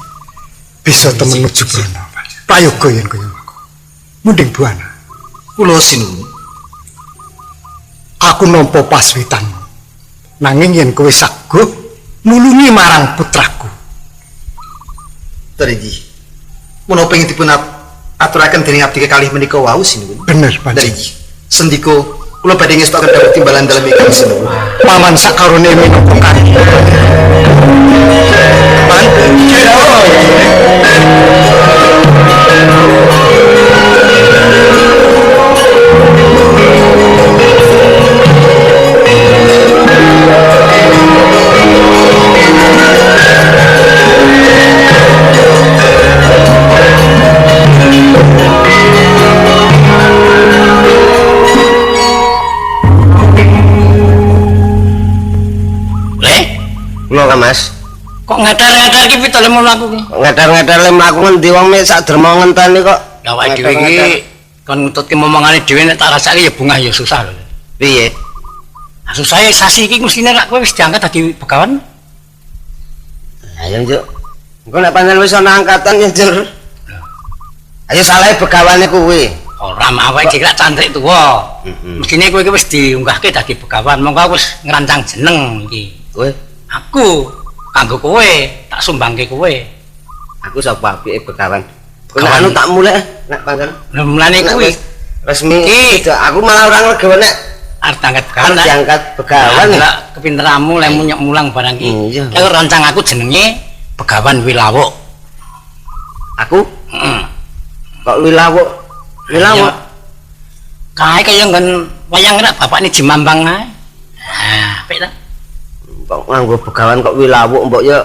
S9: Bisa temen nuju brana. Prayoga yen kaya mako. Munding buana.
S7: Kula sinuwun.
S9: Aku nampa paswitanmu. Nanging yen kowe saguh nulungi marang putraku.
S7: Teriji. Menapa ing dipun aturaken dening abdi kekalih menika wau sinuwun?
S9: Bener pancen.
S7: Teriji. Sendika kula badhe ngestokaken dawuh timbalan dalem ingkang sinuwun.
S9: Paman sakarone minangka kaki.
S13: Paman.
S4: Kula Mas.
S5: Kok ngadar-ngadar iki pitole mlaku ki?
S4: Ngadar-ngadar le mlaku ngendi wong mek sak derma ngenteni kok.
S5: Lah awake dhewe iki kon ngututke momongane dhewe nek tak rasake ya bungah ya susah lho.
S4: Piye?
S5: Nah, susah ya sasi iki mestine rak kowe wis diangkat dadi begawan.
S4: Ayo njuk. Engko nek pancen wis ana angkatan ya njur. Ayo salahe begawane kuwi.
S5: Ora awake dhewe rak cantrik tuwa. Mestine kowe iki wis diunggahke dadi begawan. Monggo aku wis ngrancang jeneng iki.
S4: Kowe?
S5: Aku kanggo kowe, tak sumbangke kowe.
S4: Aku sapa apike begawan? Nek anu tak mulih nek pancen.
S5: Lha mulane kuwi
S4: resmi iki aku malah ora nglegawe nek
S5: arep diangkat begawan.
S4: Arep diangkat begawan.
S5: Lah kepinteranmu lemu nyok mulang barang iki. Aku rancang aku jenenge Begawan Wilawuk.
S4: Aku?
S5: Heeh.
S4: Kok Wilawuk? Wilawuk.
S5: Kae kaya nggon wayang rak bapakne Jimambang ae. Ah, apik ta?
S4: Kok nganggo begawan kok Wilawuk mbok ya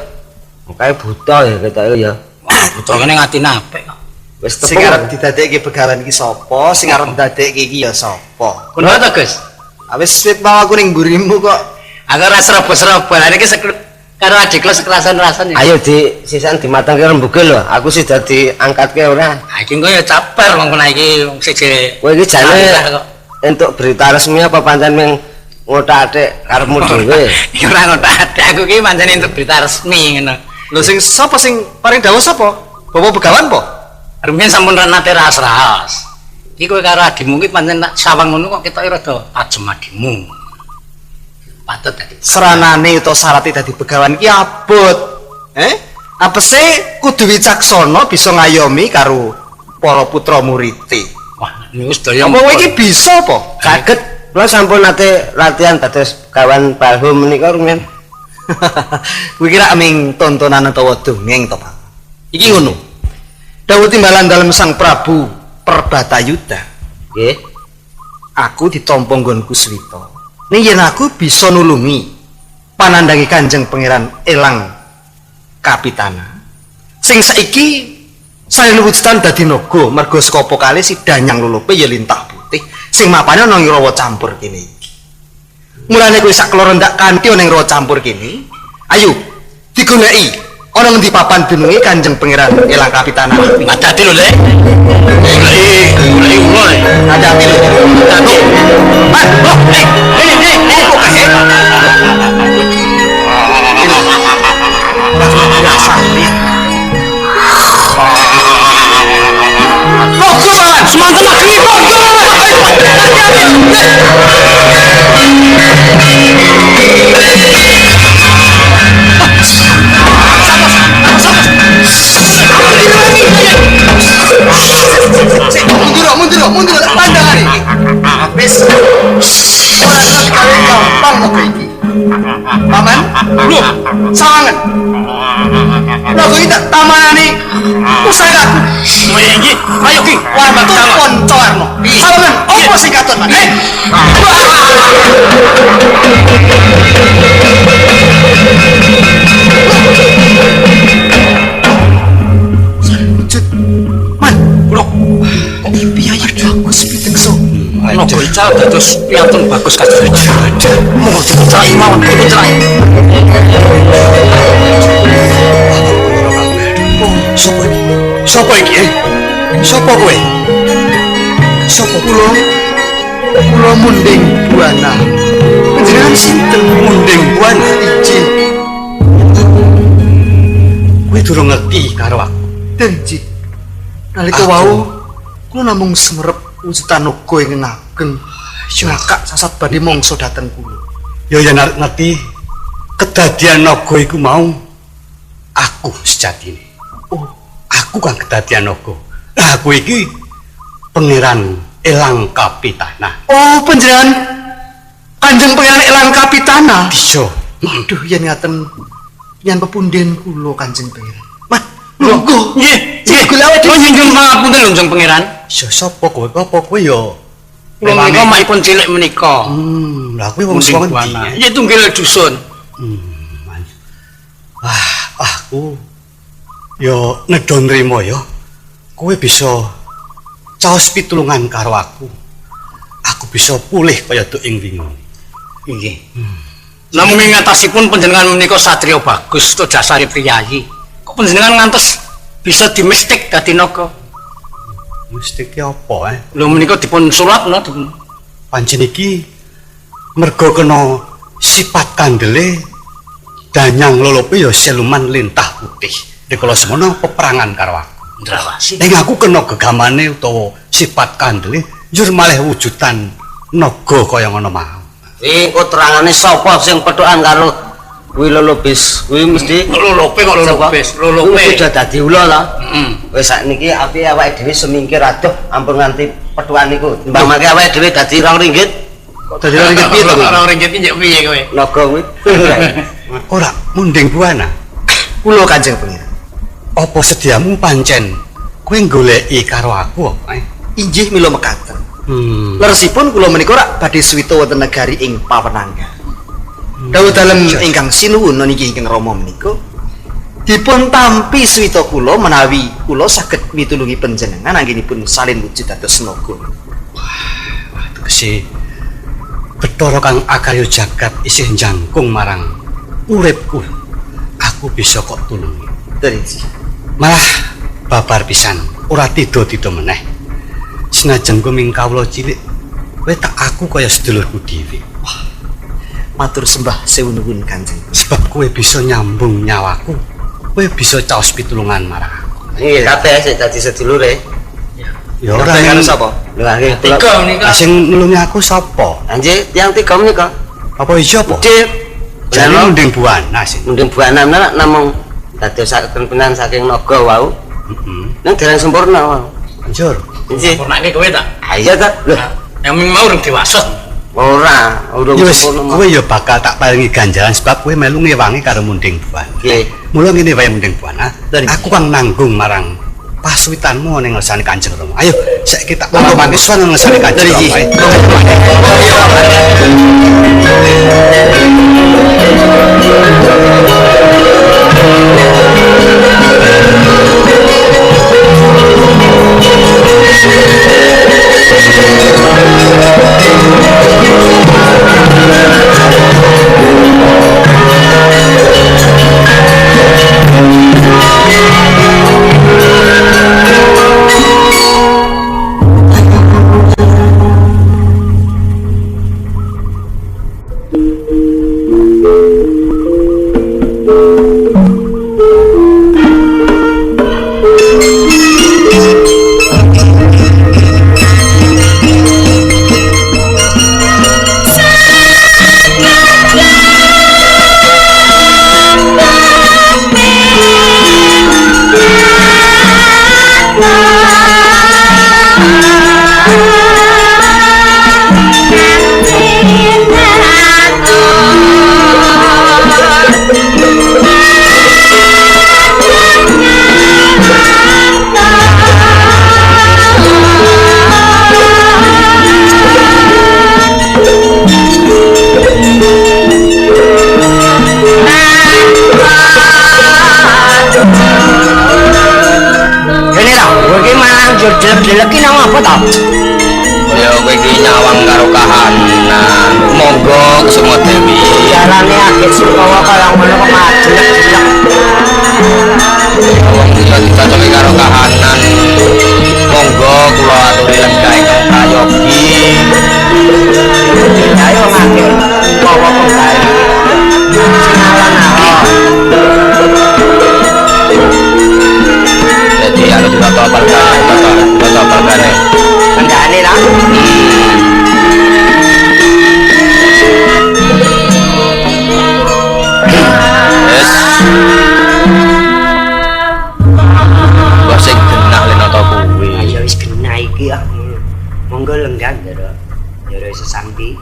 S4: kae buta ya ketoke ya.
S5: Wah, buta kene ngatine apik kok.
S4: Wis
S7: sing arep didadekke begawan iki sapa? Sing arep ndadekke iki ya sapa?
S5: Kuno to, Gus?
S7: Wis wit mau aku ning mburimu kok.
S5: Aku ora serobos-serobos. Lah iki Karo adik kelas kerasan-rasan ya.
S4: Ayo di sisan dimatangke rembuge lho. Aku sih dadi angkatke ora.
S5: Ha iki engko ya caper wong kena iki wong siji.
S4: Kowe iki jane entuk berita resmi apa pancen ming ngothak-athik karepmu dhewe?
S5: Iki ora ngothak-athik, aku iki pancen entuk berita resmi ngono.
S7: Lho sing sapa sing paring dawuh sapa? Bapak Begawan po?
S5: Rumiyin sampun nate raos-raos. Iki kowe karo adimu iki pancen tak sawang ngono kok ketoke rada tajem adimu. Patut dadi
S7: seranane utawa syarate dadi begawan iki abot. Apese kudu wicaksana bisa ngayomi karo para putra murite.
S5: Wah, niku sedaya.
S7: Apa kowe iki bisa apa?
S4: Kaget kula sampun nate latihan dados begawan balhum menika rumiyin.
S7: Kuwi kira ming tontonan utawa dongeng to, Pak. Iki ngono. Dawuh timbalan dalem Sang Prabu Perbatayuda.
S4: Nggih.
S7: Aku ditampa nggonku suwita. Ning yen aku bisa nulungi panandangi Kanjeng Pangeran Elang Kapitana sing saiki salin wujudan dadi naga merga saka kali si Danyang Lolope ya lintah putih sing mapane ana ing rawa campur kene iki. Mulane kowe sak keloro ndak kanthi ana ing rawa campur kene, ayo digoleki ana ngendi papan dununge Kanjeng Pangeran Elang Kapitana.
S5: Hati-hati lho, Lek. Goleki ula, Lek.
S7: Hati-hati lho.
S5: Hati-hati.
S7: Man, oh, kok kae? Logo, Paman.
S5: Semanten ageng
S7: logo, Paman. Hati-hati. Mundur, mundur, pandangan iki. Wis. Ora digawe gampang kok iki. Paman, lho, sawangan. Lho iki tak tamanane pusakaku.
S5: Iki, ayo ki.
S7: Watu Poncowarno. Sawangan, opo sing katon, Mas? Wujud. Man, lho. Kok piye bagus pitekso.
S5: Naga ical dados piyantun bagus kados. Monggo dicerai mawon, dicerai.
S10: Sopo iki? Sopo iki? Sopo kowe?
S7: Sopo kula? Kula Munding Buana. Panjenengan sinten?
S10: Munding Buana?
S7: Injih.
S10: Kowe durung ngerti karo aku.
S7: Injih. Nalika wau kula namung semerep wujudan naga ingkang ageng. Ngakak sasat badhe mangsa dhateng kula.
S10: Ya yen arep ngerti kedadian naga iku mau aku sejatine.
S7: Oh,
S10: aku kang kedadian naga. Lah aku iki Pangeran Elang Kapitana.
S7: Oh, panjenengan Kanjeng Pangeran Elang Kapitana.
S10: Bisa.
S7: Aduh, yen ngaten yen pepunden kula Kanjeng Pangeran. Mah, monggo.
S5: Nggih,
S7: nggih. Kula awake
S5: dhewe nyuwun pangapunten lho Kanjeng Pangeran.
S10: Ya sapa kowe? Apa kowe ya?
S5: Kula menika makipun cilik menika.
S10: Lah kowe wong saka ngendi?
S5: Ya tunggil dusun.
S10: Wah, aku ya nedha nrimo ya. Kowe bisa caos pitulungan karo aku. Aku bisa pulih kaya duk ing wingi.
S5: Nggih. Namung ing ngatasipun panjenengan menika satriya bagus to dasare priyayi. Kok panjenengan ngantos bisa dimistik dadi naga?
S10: Mistike apa,
S5: Lho menika dipun sulapna dipun.
S10: Pancen iki merga kena sifat kandele Danyang Lolope ya siluman lintah putih. Rikala semono peperangan karo aku.
S5: Ndrawasi.
S10: Ning aku kena gegamane utawa sifat kandele njur malih wujudan naga kaya ngono mau.
S4: Iki kok terangane sapa sing pethukan karo kuwi Lolobis? Kuwi mesti
S5: Lolope kok Lolobis. Lolope.
S4: Kuwi udah dadi ula ta. Wis sakniki apike awake dhewe semingkir adoh ampun nganti pethukan niku. Timbang mangke awake dhewe dadi RM2.
S7: Kok dadi RM2 piye to kowe?
S5: RM2 ki njek piye kowe?
S4: Naga kuwi.
S10: Ora Munding Buana.
S7: Kula Kanjeng Pangeran.
S10: Apa sediamu pancen kowe goleki karo aku apa?
S7: Injih mila mekaten. Leresipun kula menika rak badhe suwita wonten negari ing Pawenangga. Dawuh dalem ingkang sinuwun niki ingkang Rama menika dipun tampi suwita kula menawi kula saged mitulungi panjenengan anggenipun salin wujud dados naga.
S10: Wah, tegese Bathara kang akarya jagat isih njangkung marang uripku. Aku bisa kok tulungi. Malah babar pisan, ora tido-tido meneh. Senajan kowe ming kawula cilik, kowe tak aku kaya sedulurku dhewe.
S7: Wah. Matur sembah sewu nuwun Kanjeng.
S10: Sebab kowe bisa nyambung nyawaku, kowe bisa caos pitulungan marang aku.
S4: Nggih, kabeh sik dadi sedulure.
S10: Ya ora karo
S7: sapa?
S4: Lho nggih,
S5: tiga menika.
S10: Sing nulungi aku sapa?
S4: Anjir, tiyang tiga menika.
S10: Apa iya apa?
S4: Nggih.
S10: Jane Munding Buana sing.
S4: Munding Buana menika namung dadosaken penan saking naga wau.
S10: Heeh.
S4: Nang dereng sempurna wau.
S10: Anjur.
S4: Nggih.
S5: Sempurnake kowe ta?
S4: Ha iya ta. Lho,
S5: yang mau urung dewasa.
S4: Ora, urung sempurna.
S10: Kowe ya bakal tak paringi ganjaran sebab kowe melu ngewangi karo Munding Buana.
S4: Nggih.
S10: Mula ngene wae Munding Buana, aku kang nanggung marang pasuwitanmu ning ngersane Kanjeng Rama. Ayo, saiki tak monggo mangke sowan nang ngersane Kanjeng Rama.
S12: Delek-deleki nang apa ta?
S3: Ya kowe iki nyawang karo kahanan. Monggo Kusuma Dewi.
S12: Jalane agek Sukawa kaya ngono kok malah delek-delek.
S3: Wong liya dicocoki karo kahanan. Monggo kula aturi lenggah ingkang prayogi.
S12: Ayo ngake Sukawa kok gawe. Sing alon-alon.
S3: Jadi anu ditata perkara, tata perkara.
S12: Kendane ta?
S3: Wes. Wah sing genah le nata kuwi.
S12: Ya wis genah iki ah. Monggo lenggah, Ndara. Ndara sesambi.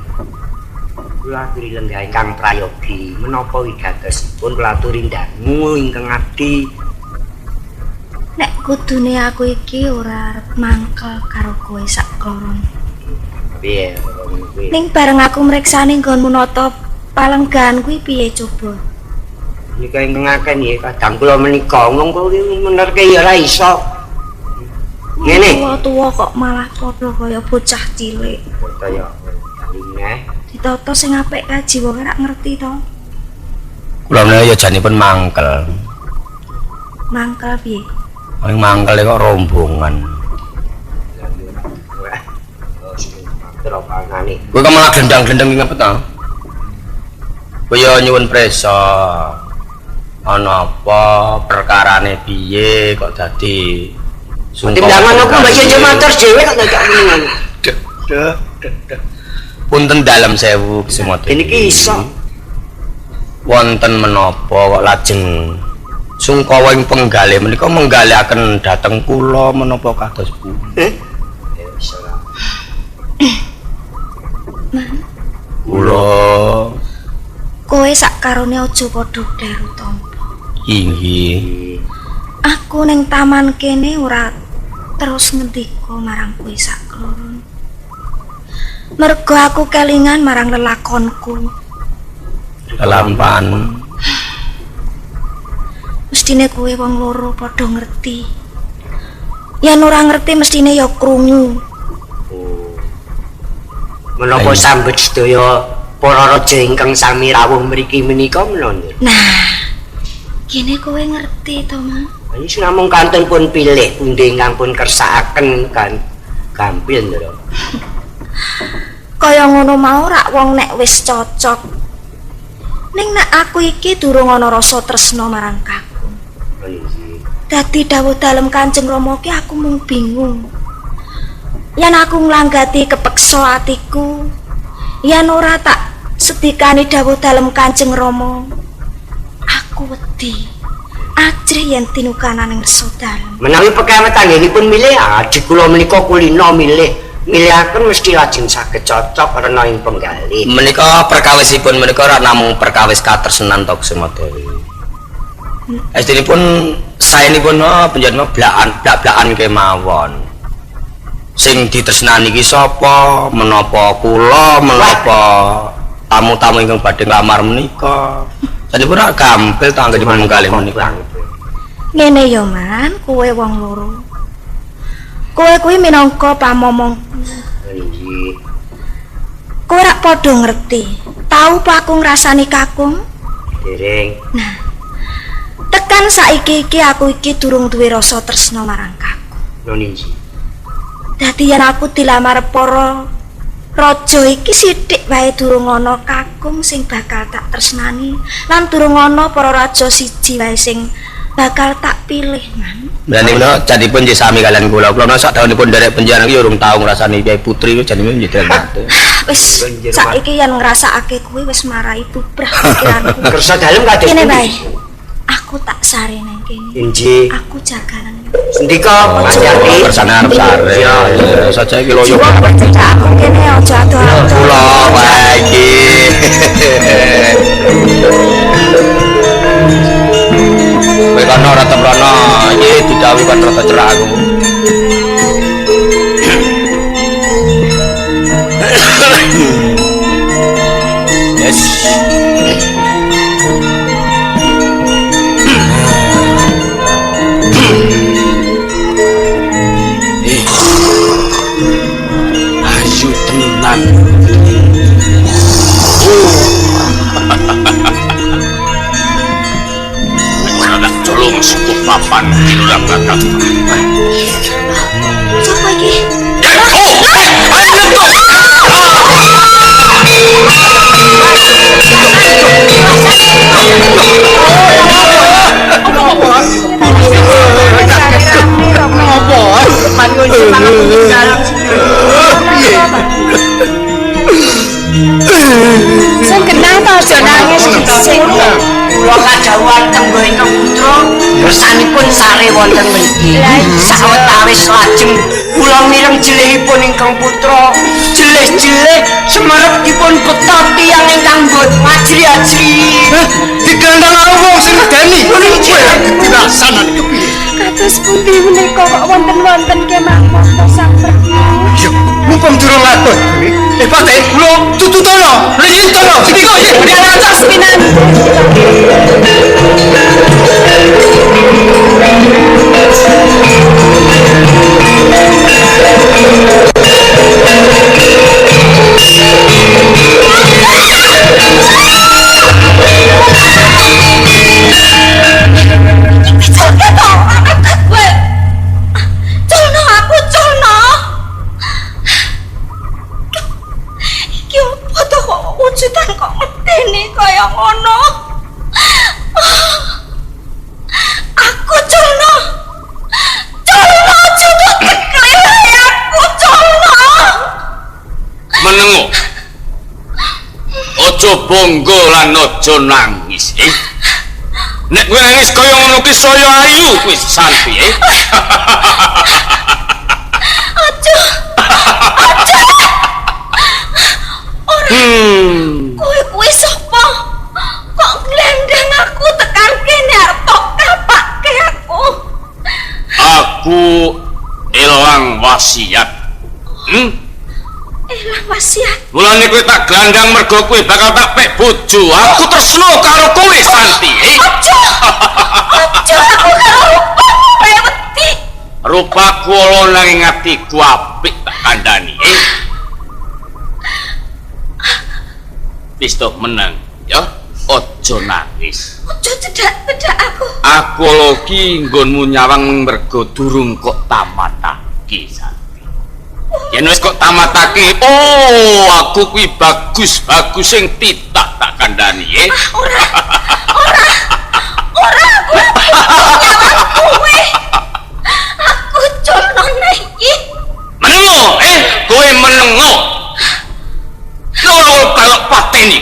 S12: Kula aturi lenggah ingkang prayogi. Menapa wigatosipun kula aturi ndangu ingkang abdi.
S1: Nek kudune aku iki ora arep mangkel karo kowe sak kloron.
S12: Piye kuwi?
S1: Ning bareng aku mriksani nggonmu nata palenggahan kuwi piye coba?
S12: Nika ingkang akeh nggih kadang kula menika wong kula menerke ya ora iso. Ngene.
S1: Tuwa-tuwa kok malah padha kaya bocah cilik.
S12: Padha ya kaline.
S1: Ditata sing apik kae jiwa ora ngerti to.
S3: Kula menawa ya janipun mangkel.
S1: Mangkel piye?
S3: Paling mangkel kok rombongan. Kowe kok malah gendang-gendang ngapa ta? Kowe ya nyuwun prisa. Ana apa perkarane piye kok dadi sungkem.
S12: Timbangan aku mbak yo matur dhewe kok dadak ngono.
S3: Duh, duh. Punten dalem sewu Kusuma Dewi.
S12: Niki iso.
S3: Wonten menapa kok lajeng sungkawa ing penggalih menika menggalihaken dhateng kula menapa kados pundi? Kula
S1: kowe sakarone aja padha daru tampa.
S3: Inggih.
S1: Aku ning taman kene ora terus ngendika marang kowe sakloron. Mergo aku kelingan marang lelakonku.
S3: Lelampahan.
S1: Mestine kowe wong loro padha ngerti. Yen ora ngerti mestine ya krungu.
S12: Menapa sambet sedaya para raja ingkang sami rawuh mriki menika menapa?
S1: Nah,
S11: Gene kowe ngerti to, Mang?
S12: Wis namung kantun pun pilih pundi ingkang pun kersakaken kan gampil, Ndara.
S11: Kaya ngono mau rak wong nek wis cocok. Ning nek aku iki durung ana rasa tresna marang kakung. Dadi dawuh dalem Kanjeng Rama ki aku mung bingung. Yen aku nglanggati kepeksa atiku, yen ora tak sedikani dawuh dalem Kanjeng Rama, aku wedi. Ajrih yen tinukanan ing resa dalem.
S12: Menawi pekawet anggenipun milih, aji kula menika kulina milih. Milihaken mesti lajeng saged cocok rena ing penggalih.
S3: Menika perkawisipun menika ora namung perkawis katresnan to Kusuma Dewi. Estinipun saenipun panjenengan blak-blakan kemawon. Sing ditresnani iki sapa? Menapa kula, menapa tamu-tamu ingkang badhe nglamar menika. Sanipun ora gampil to anggenipun menggalih menika.
S11: Ngene ya, Man, kowe wong loro. Kowe kuwi minangka pamomongku.
S12: Nggih.
S11: Kowe rak padha ngerti. Tau apa aku ngrasani kakung?
S12: Dereng.
S11: Nah, tekan saiki iki aku iki durung duwe rasa tresna marang kakung.
S12: Lho niki.
S11: Dadi yen aku dilamar para raja iki sithik wae durung ana kakung sing bakal tak tresnani lan durung ana para raja siji wae sing bakal tak pilih, Man.
S3: Lah niku janipun nggih sami kalian kula. Kula sak taunipun nderek panjenengan iki urung tau ngrasani Kyai Putri janipun nggih dereng nate.
S11: Wis saiki yen ngrasakake kuwi wis marai bubrah pikiranku.
S12: Kersa dalem kados
S11: kene wae. Aku tak sare nang kene.
S12: Injih.
S11: Aku jaganan.
S12: Sendika Mas Yati.
S3: Kersane arep sare. Saja iki loyo.
S11: Aku kene aja ado-ado.
S3: Kula wae iki. Kowe kono ora temrono, iki didhawuhi kon rada cerak aku. Yes.
S5: Ayu tenan. Tolong suku papan ora bakal.
S11: Sapa iki?
S1: Sing kenang to aja nangis sing.
S12: Kula kadhawuhan tenggo ingkang putra kersanipun sare wonten mriki. Sawetawis lajeng kula mireng jelihipun ingkang putra, jelih-jelih semerep dipun beto tiyang ingkang mbot ajri-ajri.
S7: Digandang karo wong sing medeni.
S12: Kowe
S9: dirasanane kepiye?
S1: Kados pundi menika kok wonten-wonten kemawon to Sang Prabu?
S9: Iya, mumpung durung latut.
S7: Pate, kula tututono, rintono, sendika yen
S1: atas pinantu.
S5: Aja bangga lan aja nangis. Nek kowe nangis kaya ngono ki saya ayu kowe Santi.
S11: Aja. Aja. Ora. Kowe kuwi sapa? Kok glendang aku tekan kene arep tok kapake aku.
S5: Aku elang wasiat.
S11: Elang wasiat.
S5: Mulane kowe tak glandang mergo kowe bakal tak pek bojo. Aku tresno karo kowe Santi.
S11: Aja. Aja aku karo rupamu kaya wedi.
S5: Rupaku ala nanging atiku apik tak kandhani. Wis to meneng ya. Aja nangis.
S11: Aja cedak-cedak aku.
S15: Aku loki nggonmu nyawang mergo durung kok tamatake Santi. Yen wis kok tamatake, oh aku kuwi bagus-bagus sing titah tak kandhani eh.
S11: Ora. Ora. Ora aku nyawang kowe. Aku culno iki.
S15: Menengo, kowe menengo. Loro balok pateni.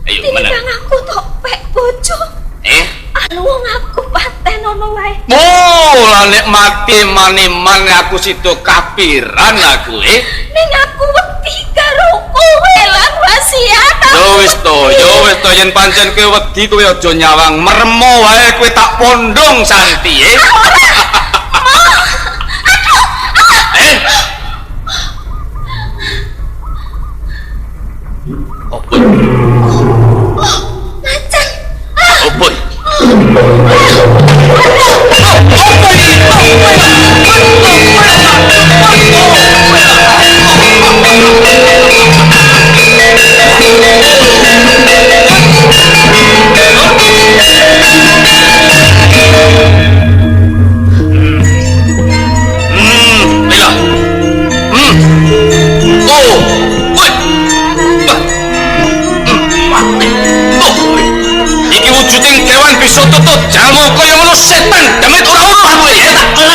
S15: Ayo meneng.
S11: Tinimbang aku tok pek bojo. Anu wong aku paten ono wae.
S15: Oh, lah nek mati mane-mane aku sida kapiran aku
S11: Ning aku wedi karo kowe lan wasiat.
S15: Yo wis to, yo wis to yen pancen kowe wedi kowe aja nyawang meremo wae kowe tak pondong Santi
S11: Ora. Aduh.
S15: Opo?
S11: Oh, macan.
S15: Opo? Iki wujuding kewan bisa tutut jalma kaya ngono setan demit ora ora kowe ya tak kowe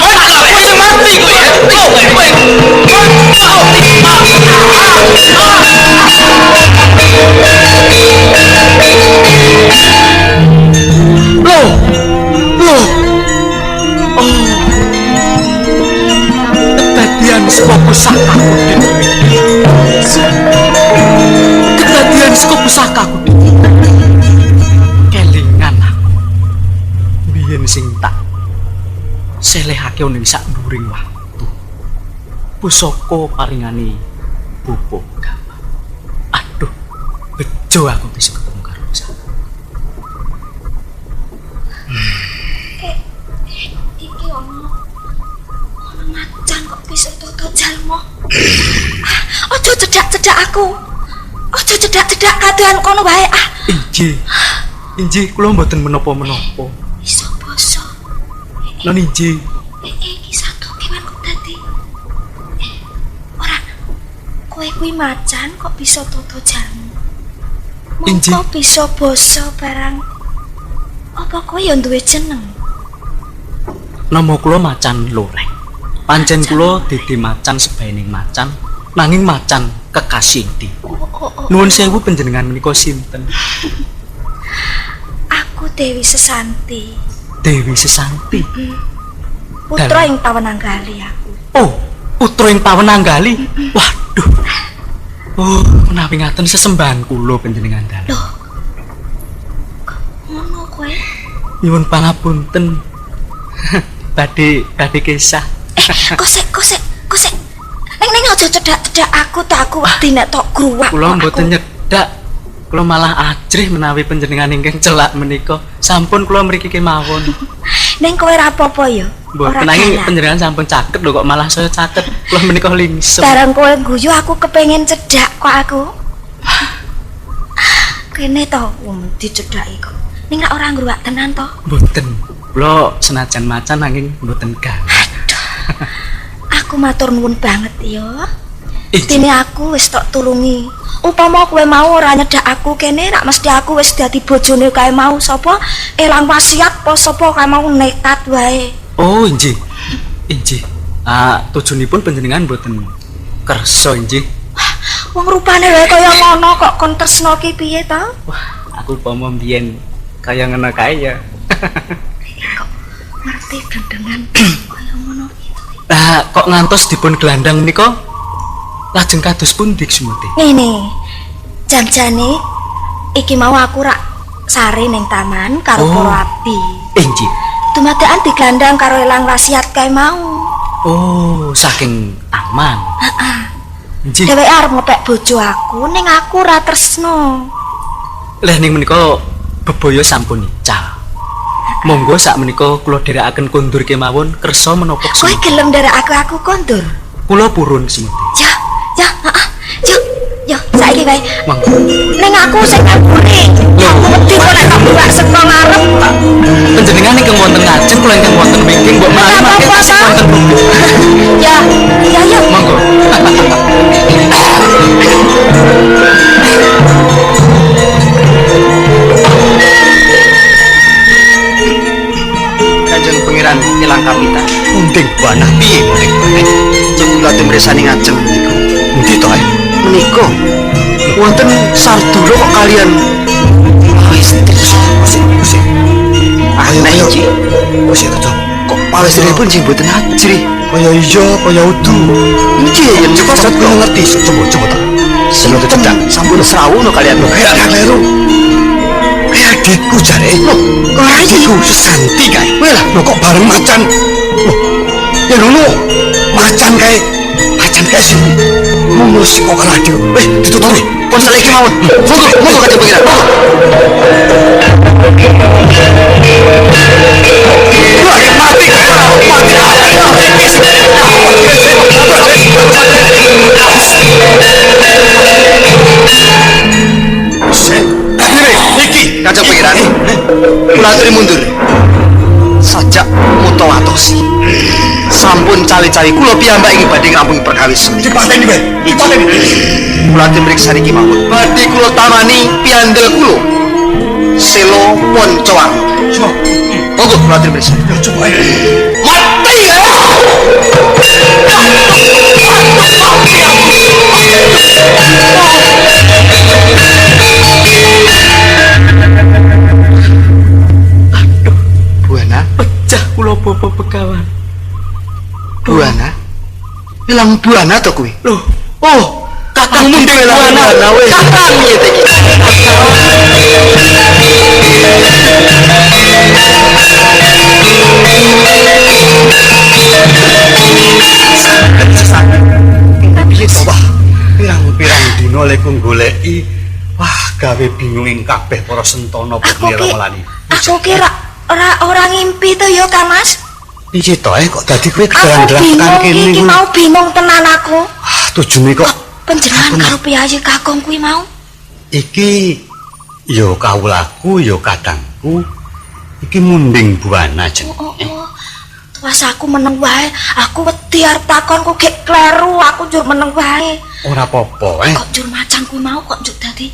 S15: sing mati kowe ya.
S8: Loh. Loh. Oh. Kedadian saka pusakaku dhewe. Kedadian saka pusakaku dhewe. Kelingan aku. Biyen sing tak selehake ning sak nduring watu. Pusaka paringane Bapak Gaman. Aduh, bejo aku bisa ketemu karo pusaka.
S11: Iki ono macan kok bisa toto jalma. Aja cedak-cedak aku. Aja cedak-cedak kadohan kono wae ah.
S8: Injih. Injih kula mboten menapa-menapa.
S11: Iso basa.
S8: Non injih.
S11: Iki satu kewan kok dadi. Ora. Kowe kuwi macan kok bisa toto jalma.
S8: Injih.
S11: Mongko bisa basa barang. Apa kowe ya duwe jeneng?
S8: Nama kula Macan Loreng. Pancen kula dadi macan sebaening macan, nanging macan kekasih dewa. Nuwun sewu panjenengan menika sinten?
S11: Aku Dewi Sesanti.
S8: Dewi Sesanti.
S11: Putra ing Pawenanggali aku.
S8: Oh, putra ing Pawenanggali. Waduh. Oh, menawi ngaten sesembahan kula panjenengan dalem.
S11: Loh. Kok ngono kowe?
S8: Nyuwun pangapunten. Badhe kesah.
S11: Kosek. Ning aja cedak-cedak aku ta, aku wedi nek tok gruwak.
S8: Kula mboten nyedak. Kula malah ajrih menawi panjenengan ingkang celak menika. Sampun kula mriki kemawon.
S11: Ning kowe ora apa-apa ya?
S8: Mboten, nanging panjenengan sampun caket lho kok malah saya caket. Kula menika lingsem.
S11: Bareng kowe guyu aku kepengin cedak kok aku. Kene to dicedhaki kok. Ning ora ngruwak tenan to?
S8: Mboten. Kula senajan macan nanging mboten galak.
S11: Aduh. Aku matur nuwun banget ya. Dene aku wis tok tulungi. Upama kowe mau ora nyedak aku kene rak mesti aku wis dadi bojone kae mau sapa elang wasiat apa sapa kae mau nekat wae.
S8: Oh, injih. Injih. Ah, tujunipun panjenengan mboten kersa injih.
S11: Wong rupane wae kaya ngono kok kon tresno ki piye to?
S8: Wah, aku upama mbiyen kaya ngono kae ya.
S11: Kok ngerti brendengan kaya ngono ki.
S8: Lah, kok ngantos dipun gelandang menika? Lajeng kados pundi sumute?
S11: Ngene. Janjane iki mau aku rak sare ning taman karo para abdi.
S8: Injih.
S11: Dumadakan digelandang karo elang wasiat kae mau.
S8: Oh, saking taman.
S11: Heeh.
S8: Injih.
S11: Dheweke arep ngepek bojo aku ning aku ora tresno.
S8: Lah ning menika bebaya sampun ical. Monggo sak menika kula dherekaken kondur kemawon kersa menapa
S11: Kowe gelem nderekake aku kondur?
S8: Kula purun sumute.
S11: Ya, ya, heeh. Yo, yo, saiki wae.
S8: Monggo.
S11: Ning aku sing ngamburi. Aku wedi kok nek tak buak saka
S7: mresani ngajeng niku.
S10: Endi to, eh?
S7: Menika wonten Sardula kok kalian pawestri.
S10: Sik.
S7: Aneh iki.
S10: Wis to.
S7: Kok pawestripun sing mboten ajrih.
S10: Kaya iya, kaya udu.
S7: Nggih, yen
S10: cepet kula ngerti. Coba ta.
S7: Seneng cedak sampun srawuno kalian.
S10: Kayak kleru. Kayak adikku jare.
S7: Loh,
S10: kok adikku Sesanti kae.
S7: Weh lah,
S10: lho kok bareng macan. Loh, ya ngono. Macan kae. Macan kae sing mungmus kok karo adikku. Weh, ditutupi.
S7: Ponsel iki mawon. Monggo, monggo Kanjeng Pangeran. Monggo.
S10: Wah, mati. Mati.
S7: Iki Kanjeng Pangeran. Kula aturi mundur. Sajak mutawatosi. Sampun cali-cali kula piyambak ing badhe ngrampungi perkawis.
S10: Dipateni wae. Dipateni.
S7: Kula aturi mriksa niki mawon. Badhe kula tamani piyandel kula. Selo Poncowarno. Monggo kula aturi mriksa.
S10: Ya coba.
S7: Mati ya.
S8: Aduh,
S7: Buana,
S8: pecah kula bapa Begawan.
S7: Buana? Ilang Buana to kuwi?
S8: Loh,
S7: oh,
S8: Kakang Munding Buana.
S7: Kakang piye ta iki?
S10: Piye to, wah? Pirang-pirang dina leku goleki, wah gawe bingung ing kabeh para sentana
S11: Aku ki
S10: Putri.
S11: Aku ki ora ngimpi to ya, Kang Mas.
S10: Piye to, kok dadi kowe
S11: Aku
S10: kedalang-dalang tekan
S11: bingung
S10: kene
S11: iki
S10: ngono?
S11: mau bingung tenan aku.
S10: Ah, tujune kok
S11: Panjenengan karo piyayi kakung kuwi mau.
S10: iki ya kawulaku ya kadangku iki Munding Buana jenenge.
S11: Oh, oh. Tuwas aku meneng wae. Aku wedi arep takon kok gek kleru, aku njur meneng wae.
S10: Ora apa-apa, eh.
S11: Kok njur macan kuwi mau kok njur dadi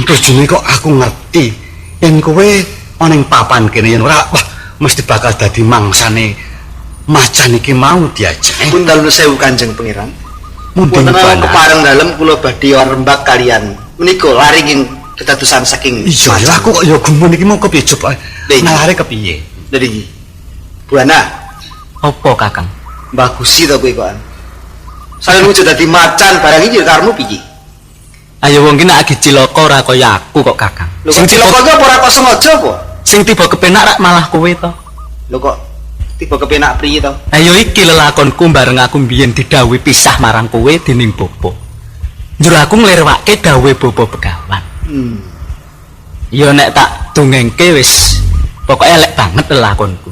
S10: Tujune kok aku ngerti yen kowe ana ing papan kene yen ora wah mesti bakal dadi mangsane macan iki mau diajeng.
S7: Pun dalem sewu Kanjeng Pangeran.
S10: Munding
S7: Wonten
S10: Buana.
S7: kepareng dalem kula badhe rembak kalian menika laringin kedadosan saking
S10: Iya, ya aku kok ya gumun iki mau kepiye coba. Nalare kepiye?
S7: Jadi iki. Buana,
S8: Apa Kakang?
S7: bagusi to kowe kokan. Salin wujud dadi macan barang iki karepmu piye?
S8: Ayo wong ki nek agi cilaka ora kaya aku kok Kakang.
S7: Lho kok cilaka ki apa ora kok sengaja apa?
S8: Sing tiba kepenak rak malah kowe to.
S7: Lho kok tiba kepenak priye to?
S8: Ayo iki lelakonku bareng aku mbiyen didhawuhi pisah marang kowe dening bapa. Njur aku nglirwake dawuhe bapa Begawan. Ya nek tak dongengke wis pokoke elek banget lelakonku.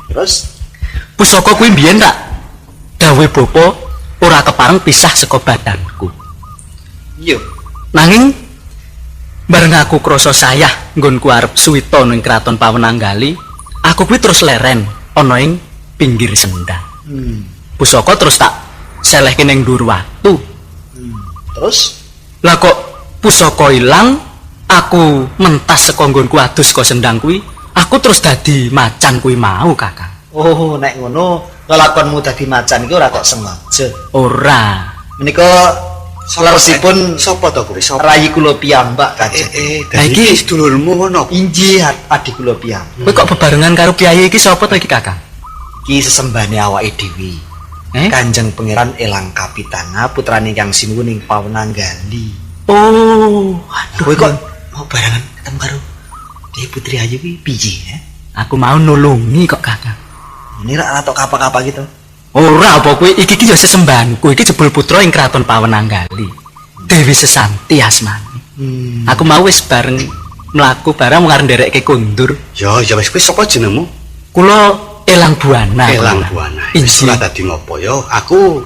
S7: Terus
S8: Pusaka kuwi mbiyen rak dawuhe bapa ora kepareng pisah saka badanku.
S7: Iya.
S8: Nanging bareng aku krasa sayah nggonku arep suwita ning kraton Pawenanggali, aku kuwi terus leren ana ing pinggir sendang. Pusaka terus tak selehke ning dhuwur watu.
S7: Terus
S8: Lah kok pusaka ilang, aku mentas saka nggonku adus saka sendang kuwi, aku terus dadi macan kuwi mau, Kakang.
S7: Oh, nek ngono lelakonmu dadi macan iki ora kok sengaja.
S8: Ora.
S7: Menika leresipun
S10: sapa to kowe? Sapa?
S7: Rayi kula piyambak Kanjeng.
S10: Dadi iki sedulurmu ngono.
S7: Inggih, adik kula piyambak.
S8: Kowe kok bebarengan karo piyayi iki sapa to iki, Kakang?
S7: Iki sesembahane awake dhewe.
S8: Eh?
S7: Kanjeng Pangeran Elang Kapitana putrane Kang Sinuwun ing Pawenanggali.
S8: Oh, aduh.
S7: Kowe kok mau barengan ketemu karo Dewi Putri Ayu kuwi piye, eh?
S8: Aku mau nulungi kok, Kakang.
S7: Ini rak tok kapak-kapak gitu.
S8: Ora apa kowe iki ki ya sesembahanku, iki jebul putra ing kraton Pawenanggali. Dewi Sesanti asmane. Aku mau wis bareng mlaku bareng mung arep nderekke kondur.
S10: Ya, ya wis kowe sapa jenengmu?
S8: Kula Elang Buana.
S10: Elang Buana. Wis ora dadi ngopo ya? Aku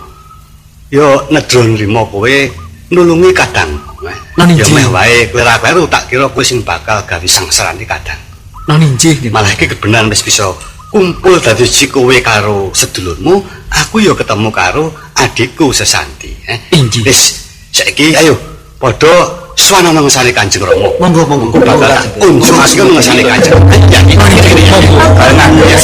S10: ya nedra nrimo kowe nulungi kadangku.
S8: Non
S10: Ya
S8: injih.
S10: meh wae kowe ora kleru tak kira kowe sing bakal gawe sangsarane kadang.
S8: Non injih.
S10: Malah iki kebenaran wis bisa kumpul dadi siji kowe karo sedulurmu, aku ya ketemu karo adikku Sesanti.
S8: Injih.
S10: Wis saiki ayo padha sowan nang ngersane Kanjeng Rama.
S7: Monggo monggo.
S10: Aku bakal tak kunjungake nang ngersane Kanjeng. Ya iki monggo. Barengan ya.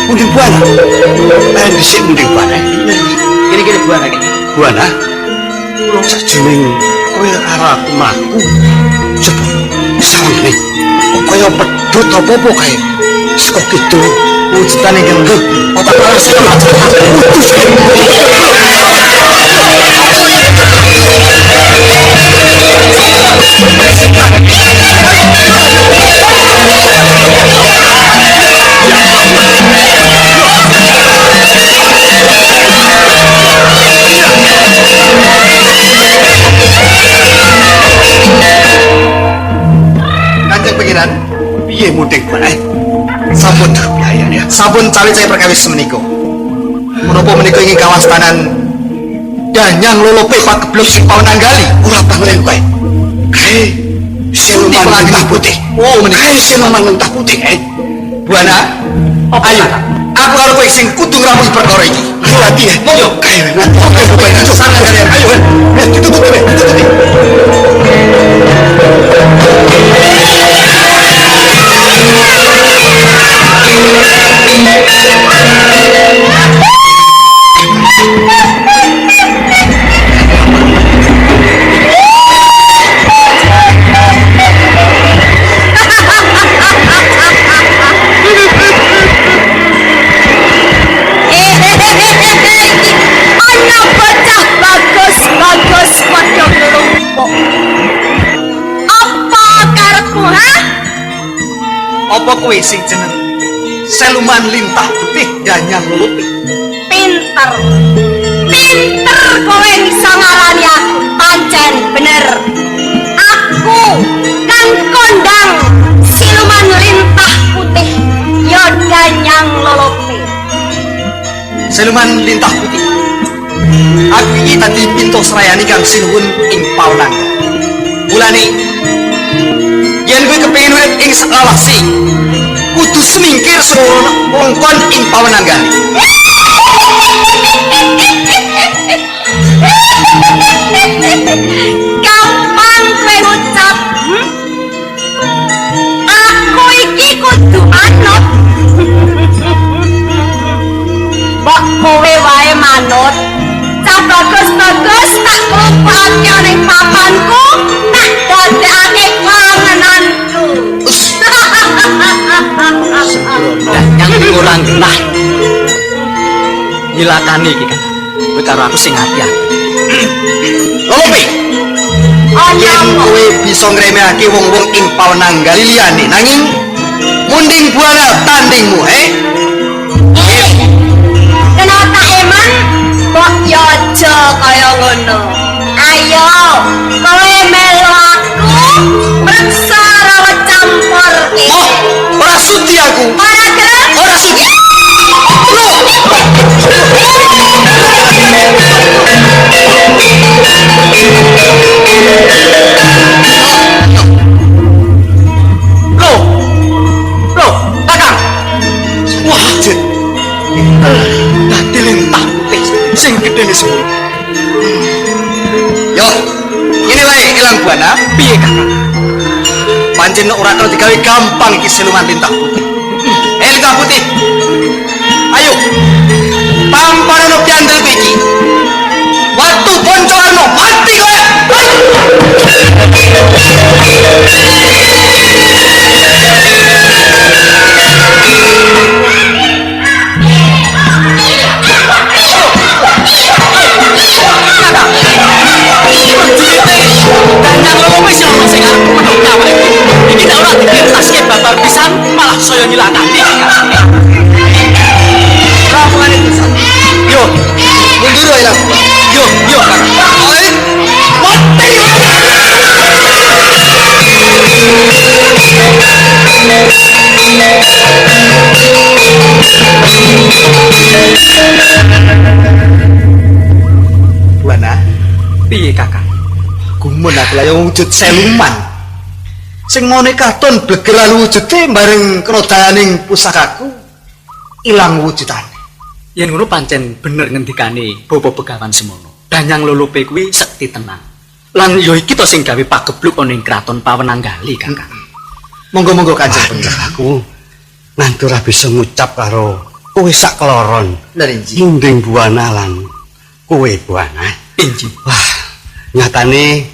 S10: Munding Buana. Dhisik Munding Buana.
S7: Kene-kene Buana iki.
S10: Buana. Kula sajroning kowe karo aku mlaku. Coba sawangane kok kaya pedhot apa-apa kae. Saka kidul
S7: wujudane ingkang otak arep
S10: putus.
S7: Kanjeng Pangeran,
S10: piye Munding Buana?
S7: Sampun sampun cawe-cawe perkawis menika. Menapa menika ingin kawastanan danyang lolope pagebluk sing paunanggali
S10: ora panglen kowe. Kae siluman lintah putih.
S7: Oh, menika
S10: kae siluman lintah putih kae.
S7: Buana, ayo. Aku karo kowe sing kudu ngrampungi perkara iki.
S10: Ayo hati ya.
S7: Monggo.
S10: Kae nganti. Oke, pokoke
S7: sangan kalian. Ayo, ditutup dhewe, ditutup.
S11: Ana bocah bagus-bagus padha nglumpuk. Apa karepmu, ha?
S7: Apa kowe sing jeneng Siluman Lintah Putih Danyang Lulupi?
S11: Pinter. Pinter kowe iso ngalani aku. Pancen bener. Aku kang kondang Siluman Lintah Putih ya Danyang Lolopi.
S7: Siluman Lintah Putih. Aku iki dadi pintu srayani kang sinuwun ing Paunangga. Mulane yen kowe kepengin urip ing saklawase, kudu semingkir saka wewengkon ing Paunangga.
S11: Gampang kowe ngucap. Aku iki kudu manut. Mbok kowe wae manut. Cah bagus-bagus tak klumpukake ning papanku, tak dadekake pangenanku.
S8: Danyang ora genah. Nyilakani iki kan. Kowe karo aku sing ati-ati.
S7: Lolopi. Yen kowe bisa ngremehake wong-wong ing pawenanggali liyane, nanging Munding Buana tandingmu, he?
S11: Kena tak eman, mbok yo aja kaya ngono. Ayo, kowe melu aku mreksa rawa campur iki.
S7: Oh, ora sudi aku.
S11: Ora gelem?
S7: Ora sudi.
S8: Loh. Loh, Kakang. Wah, jet. Dadi lintah putih sing gedene semono.
S7: Yo, ngene wae Elang Buana,
S8: piye Kakang?
S7: Pancen ora kena digawe gampang iki siluman lintah putih. Lintah putih. Ayo. Tamparono piandelku iki. Watu Poncowarno mati kowe.
S8: Danyang loro wis ana sing arep medhok awake. Iki nek ora dikertaske babar pisan malah saya nyilakani.
S7: Rampungane pisan. Yo, mundur wae lah. Yo, yo Kakang. Oi, mati. Buana,
S8: piye Kakang?
S7: Gumun aku lah yang wujud seluman. Sing ngene katon blegeran wujude bareng kena dayaning pusakaku ilang wujudane.
S8: Yen ngono pancen bener ngendikane Bapak Begawan semono. Danyang Lolope kuwi sekti tenan. Lan ya iki to sing gawe pagebluk ana ing kraton Pawenanggali, Kakang.
S7: Monggo-monggo Kanjeng Penggah.
S10: Aku nganti ora bisa ngucap karo kowe sak keloron.
S7: Lha inji.
S10: Munding Buana lan kowe Buana.
S8: Inji.
S10: Wah, nyatane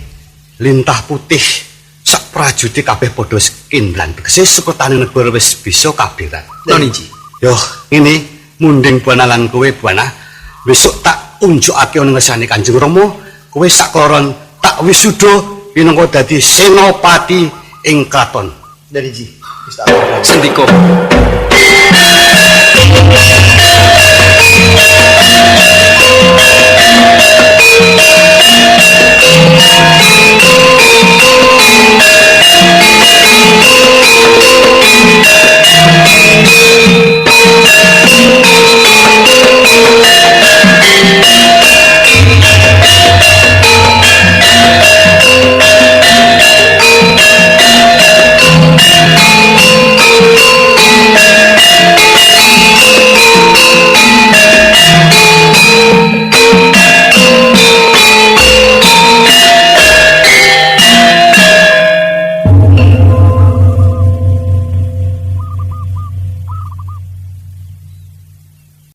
S10: lintah putih sak prajute kabeh padha kindlan. Tegese suketane negara wis bisa kabirat.
S8: Lho inji.
S10: Yo, ngene Munding Buana lan kowe Buana besok tak unjukake ana ngersane Kanjeng Rama, kowe sak keloron tak wisuda pinangka dadi senopati ing kraton.
S7: Lha inji. Wis tak
S8: Sendika.